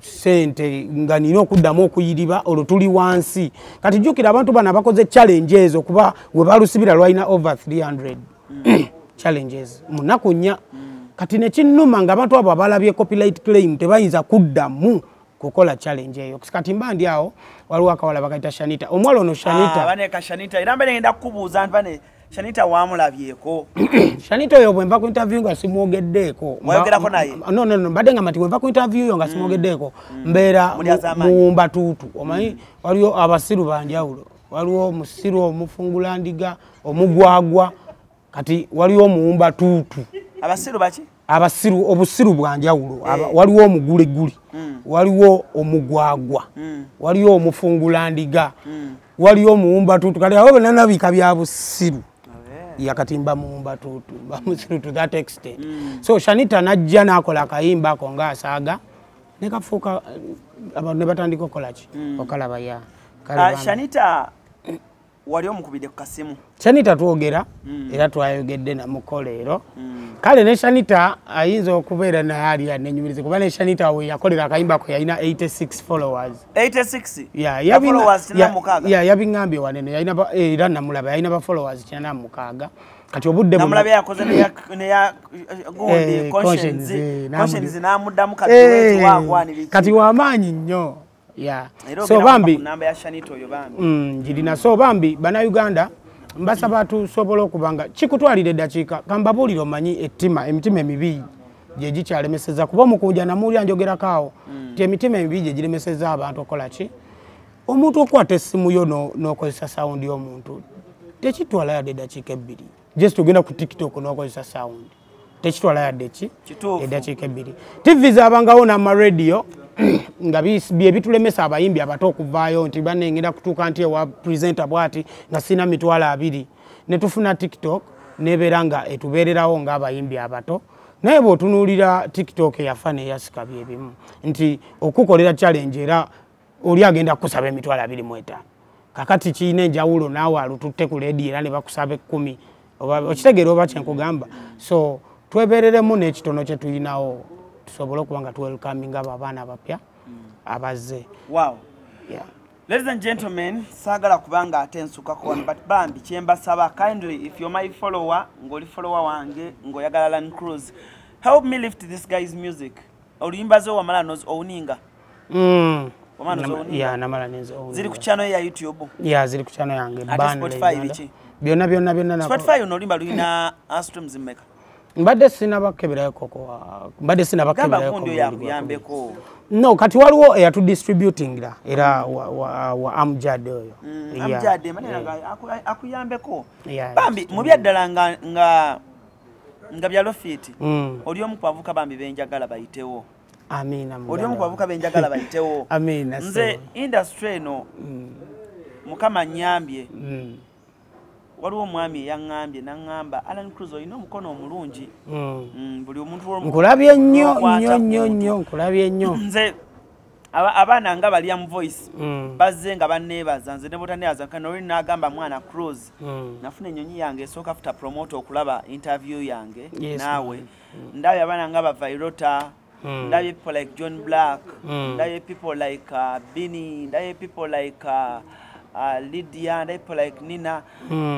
sente nga nina okuddamu okuyiriba olwo tuli wansi. Kati jjukira abantu bano abakoze challenge ezo kuba we balusibira lwalina over 300 challenges mu nnaku 4. Kati nekinnuma nga abantu abo abalabye copyright claim tebayinza kuddamu kukola challenge eyo. Kati mba ndi awo waliwo akawala bakayita Shanita. Omuwala ono Shanita. Bane ka Shanita era mbere ngenda kukubuuza nti bane Shanita wamulabyeko. Shanita oyo bwe nva ku interview nga simwogeddeeko. Wayogerako naye? No, mbadde nga mati bwe nva ku interview yo nga simwogeddeeko mbeera muwumba tuutu. Omanyi waliwo abasiru banjawulo. Waliwo omusiru omufungula ndiga, omugwagwa, kati waliwo omuwumba tuutu. Abasiru baki? Abasiru, obusiru bwanjawulo. Waliwo omuguliguli, waliwo omugwagwa, waliwo omufungula ndiga, waliwo omuwumba tuutu. Kati abo bonna bika bya busiru. Yakati mba muwumba tuutu, mba musiru to that extent. So Shanita najja n'akola akayimba ako ng'asaaga, ne kafuuka abantu ne batandika okukola ki? Okalaba ya. Shanita wali omukubidde ku kasimu? Shanita twogera era twayogedde namukoleero. Kale ne Shanita ayinza okubeera naye ali anenyumirize kuba ne Shanita we yakolera akayimba ko yalina 86 followers. 86? Yeah, followers 96. Yeah, yabiŋŋambye wanene yalina era namulaba yalina ba followers 96. Kati obudde namulaba yakoze ne ya gundi conscience n'amuddamu kati wagwani biki. Kati wamaanyi nnyo. Yeah. So bambi namba ya Shanita oyo bambi. Njirina so bambi bana Uganda mbasaba tusobola okubanga kikutwalira eddakiika kambabuulire omanyi ettima emitima emibi gye gikyalemeseza kuba omukunja namuwulira njogerako awo nti emitima emibi gye giremeseza abantu okola ki? Omuntu okwata essimu yo n'okozesa sound y'omuntu tekitwala yadde eddakiika 2. Just ogenda ku TikTok n'okozesa sound tekitwala yadde ki? Eddakiika 2. TV zabangawo n'amaradio nga bye bitulemesa abayimbi abato okuvaayo nti banne ngenda kutuuka nti ewa presenter bw'ati nga sina 20,000 ne tufuna TikTok nebeera nga etubeererawo ng'abayimbi abato. Naye bw'otunuulira TikTok eyafa n'eyasika bye bimu nti okukolera challenge era oli agenda kukusaba 25,000. Kakati kirina enjawulo naawe alututte ku leediyo era ne bakusaba 10 oba okitegeera oba kye nkugamba. So twebeereremu n'ekitono kye tulinawo tusobola okuba nga tuwelcominga abo abaana abapya abazze. Wow. Yeah. Ladies and gentlemen, saagala kubanga ate nsukako wano, but bambi kyembasaba kindly if you're my follower, ng'oli follower wange, ng'oyagala Alan Cruz, help me lift this guy's music. Oluyimba zo wamala nozi owninga. Wamala nozi owninga. Yeah, namala nenze owninga. Ziri ku channel ya YouTube. Yeah, ziri ku channel yange. Ate Spotify biki? Byonna byonna byonna. Spotify ono oluyimba lulina streams mmeka? Mbadde sinabakeberayo koko. Mbadde sinabakeberayo koko. Yakuyambeko. No, kati waliwo eyatudistributingira era wa Amjad oyo. Amjad manene akuyambeko. Bambi mu byaddala nga bya Lofiti. Oli omu ku bavubuka bambi benjagala bayitewo. Amina. Oli omu ku bavubuka benjagala bayitewo. Amina. Nze industry eno Mukama nnyambye. Waliwo omwami eyaŋŋambye n'aŋŋamba Alan Cruz olina omukono omulungi. Buli omuntu nkulabye nnyo nnyo nnyo nnyo nkulabye nnyo. Nze abaana nga balya mu voice bazze nga banneebaza nze ne botaneebaza kano oli n'agamba mwana Cruz nafuna ennyonyi yange esooka after promoter okulaba interview yange naawe. Ndabye abaana nga ba Vairota, ndabye people like John Black, ndabye people like Bini, ndabye people like Lydia, and people like Nina.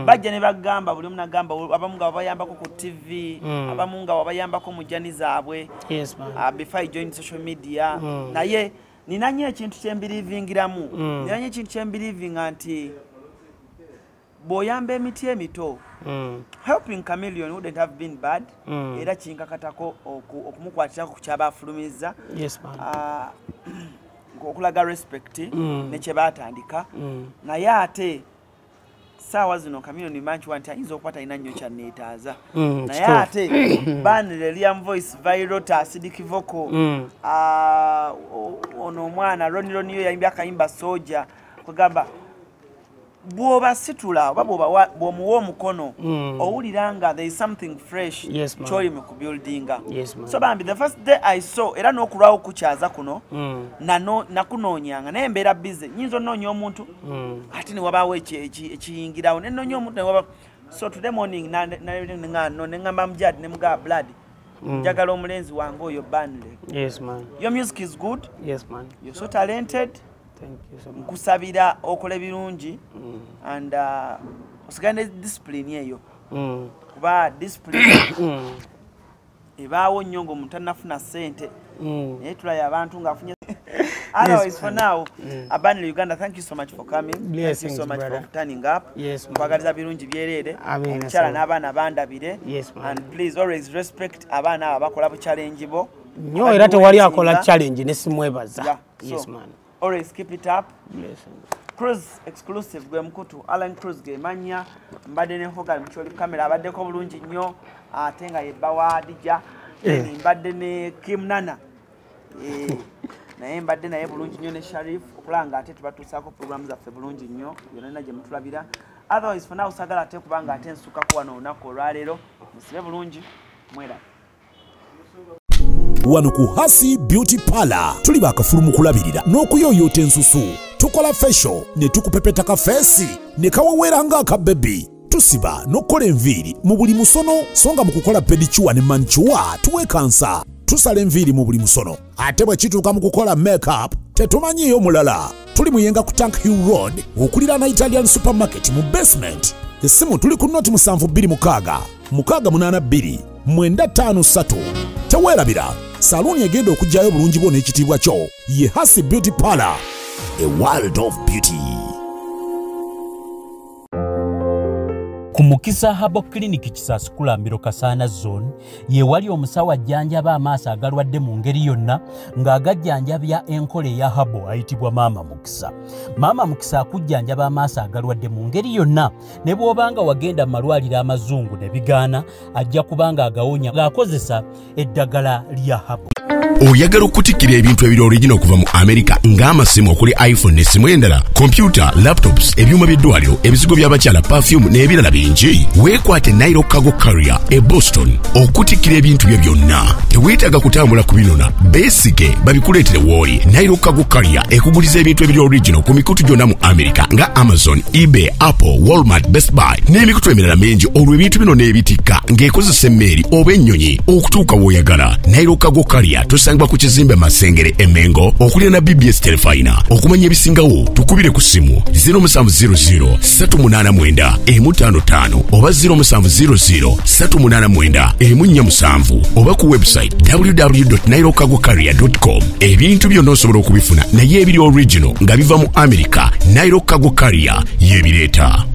Bajja ne bagamba buli omu n'agamba abamu nga babayambako ku TV, abamu nga babayambako mu jani zaabwe. Yes, ma'am. Before I joined social media. Naye nina nnyo ekintu kye mbiriivingiramu. Nina nnyo ekintu kye mbiriivinga nti bw'oyamba emiti emito, helping Chameleon wouldn't have been bad. Era kinkakatako okumukwatirako ku ky'abaafulumizza. Yes, ma'am. Okulaga respect ne kye baatandika. Naye ate saawa zino Chameleon manchi nti ayinza okuba talina nnyo kyanneetaaza. Naye ate Banile, Liam Voice, Vairota, Acidic Vocal, ono omwana Ronnie Ronnie yo yayimbye akayimba Soja, kugamba bw'obasitula oba bw'omuwa omukono owulira nga there is something fresh ky'oli mu kubuildinga. So bambi the first day I saw era n'okulwawo okukyaza kuno nakunoonyanga naye mbeera busy nnyinza onoonya omuntu ate ne wabaawo ekiyingirawo ne nnoonya omuntu ne waba. So today morning ne ŋŋamba Mujad ne mugamba Blood njagala omulenzi wange oyo Banle. Yes man. Your music is good. Yes man. You're so talented. Thank you so much. Nkusabira okola ebirungi and osigale ne discipline eyo. Kuba discipline ebaawo nnyo ng'omuntu annafuna ssente, naye tulabye abantu ng'afunye. Otherwise, for now, Abanil Uganda, thank you so much for coming. Thank you Blessings, so much brother. for turning up. Yes, man. Nkwagaliza birungi byereere. Amina, Omukyala sir. n'abaana bandabire. Yes, man. And please always respect abaana abo abakola bu challenge bo. Nnyo, era tewali akola Abaduwetinga. challenge ne simwebaza. Yeah, Yes, so, man. always keep it up. Blessings. Cruise Exclusive gwe mukutu, Alan Cruise ge manya. Mbadde ne Hogan Mukyoli kamera, abaddeko bulungi nnyo, ate nga ye bba wa Adija. Then mbadde ne Kim Nana, naye mbadde naye bulungi nnyo ne Sharif okulaba nga ate tubatuusaako programu zaffe bulungi nnyo yonna gye mutulabira. Otherwise, for now, sagala ate kubanga ate nsukako wano olunaku olwaleero. Musibe bulungi, mwera. Wano ku Hasi Beauty Parlor tuli bakafulu mu kulabirira n'okuyooyoota ensusu. Tukola facial ne tukupepeta ka face ne kawewera ng'akabebi. Tusiba n'okukola enviiri mu buli musono, so nga mu kukola pedicure ne manicure tuwekansa. Tusala enviiri mu buli musono, ate bwe kituuka mu kukola makeup tetumanyiiyo mulala. Tuli Muyenga ku Tank Hill Road okuliraana Italian Supermarket mu basement. Essimu tuli ku 072 682 953. Teweerabira, saluuni egenda okuggyayo obulungi bwo n'ekitiibwa kyo ye Hasi Beauty Parlor, a world of beauty. Ku Mukisa Herbal Clinic, Kisaasi Kulambiro, Kasaana Zone, ye wali omusawo ajjanjaba amaaso agalwadde mu ngeri yonna ng'agajjanjabya enkola eya herbal, ayitibwa Maama Mukisa. Maama Mukisa akujjanjaba amaaso agalwadde mu ngeri yonna, ne bw'obanga wagenda mu malwaliro amazungu ne bigaana, ajja kubanga agawonya ng'akozesa eddagala lya herbal. Oyagala okutikkira ebintu ebiri original okuva mu America ng'amasimu okuli iPhone n'essimu endala, kompyuta, laptops, ebyuma by'eddwaliro, ebizigo by'abakyala, perfume n'ebirala bingi? Weekwate Nairo Cargo Carrier e Boston okutikkira ebintu byo byonna. Teweetaaga kutambula kubinona, beesige babikuleetere w'oli. Nairo Cargo Carrier ekuguliza ebintu ebiri original ku mikutu gyonna mu America nga Amazon, eBay, Apple, Walmart, Best Buy n'emikutu emirala mingi, olwo ebintu bino n'ebitikka ng'ekozesa emmeeri oba ennyonyi okutuuka w'oyagala. Nairo Cargo Carrier tusangibwa ku kizimbe Masengere e Mengo okuliraana BBS Terefayina. Okumanya ebisingawo tukubire ku ssimu 0700 389 155 oba 0700 389 147 oba ku website www.nairocargocarrier.com. Ebintu byonna osobola okubifuna, naye ebiri original nga biva mu America, Nairo Cargo Carrier yebireeta.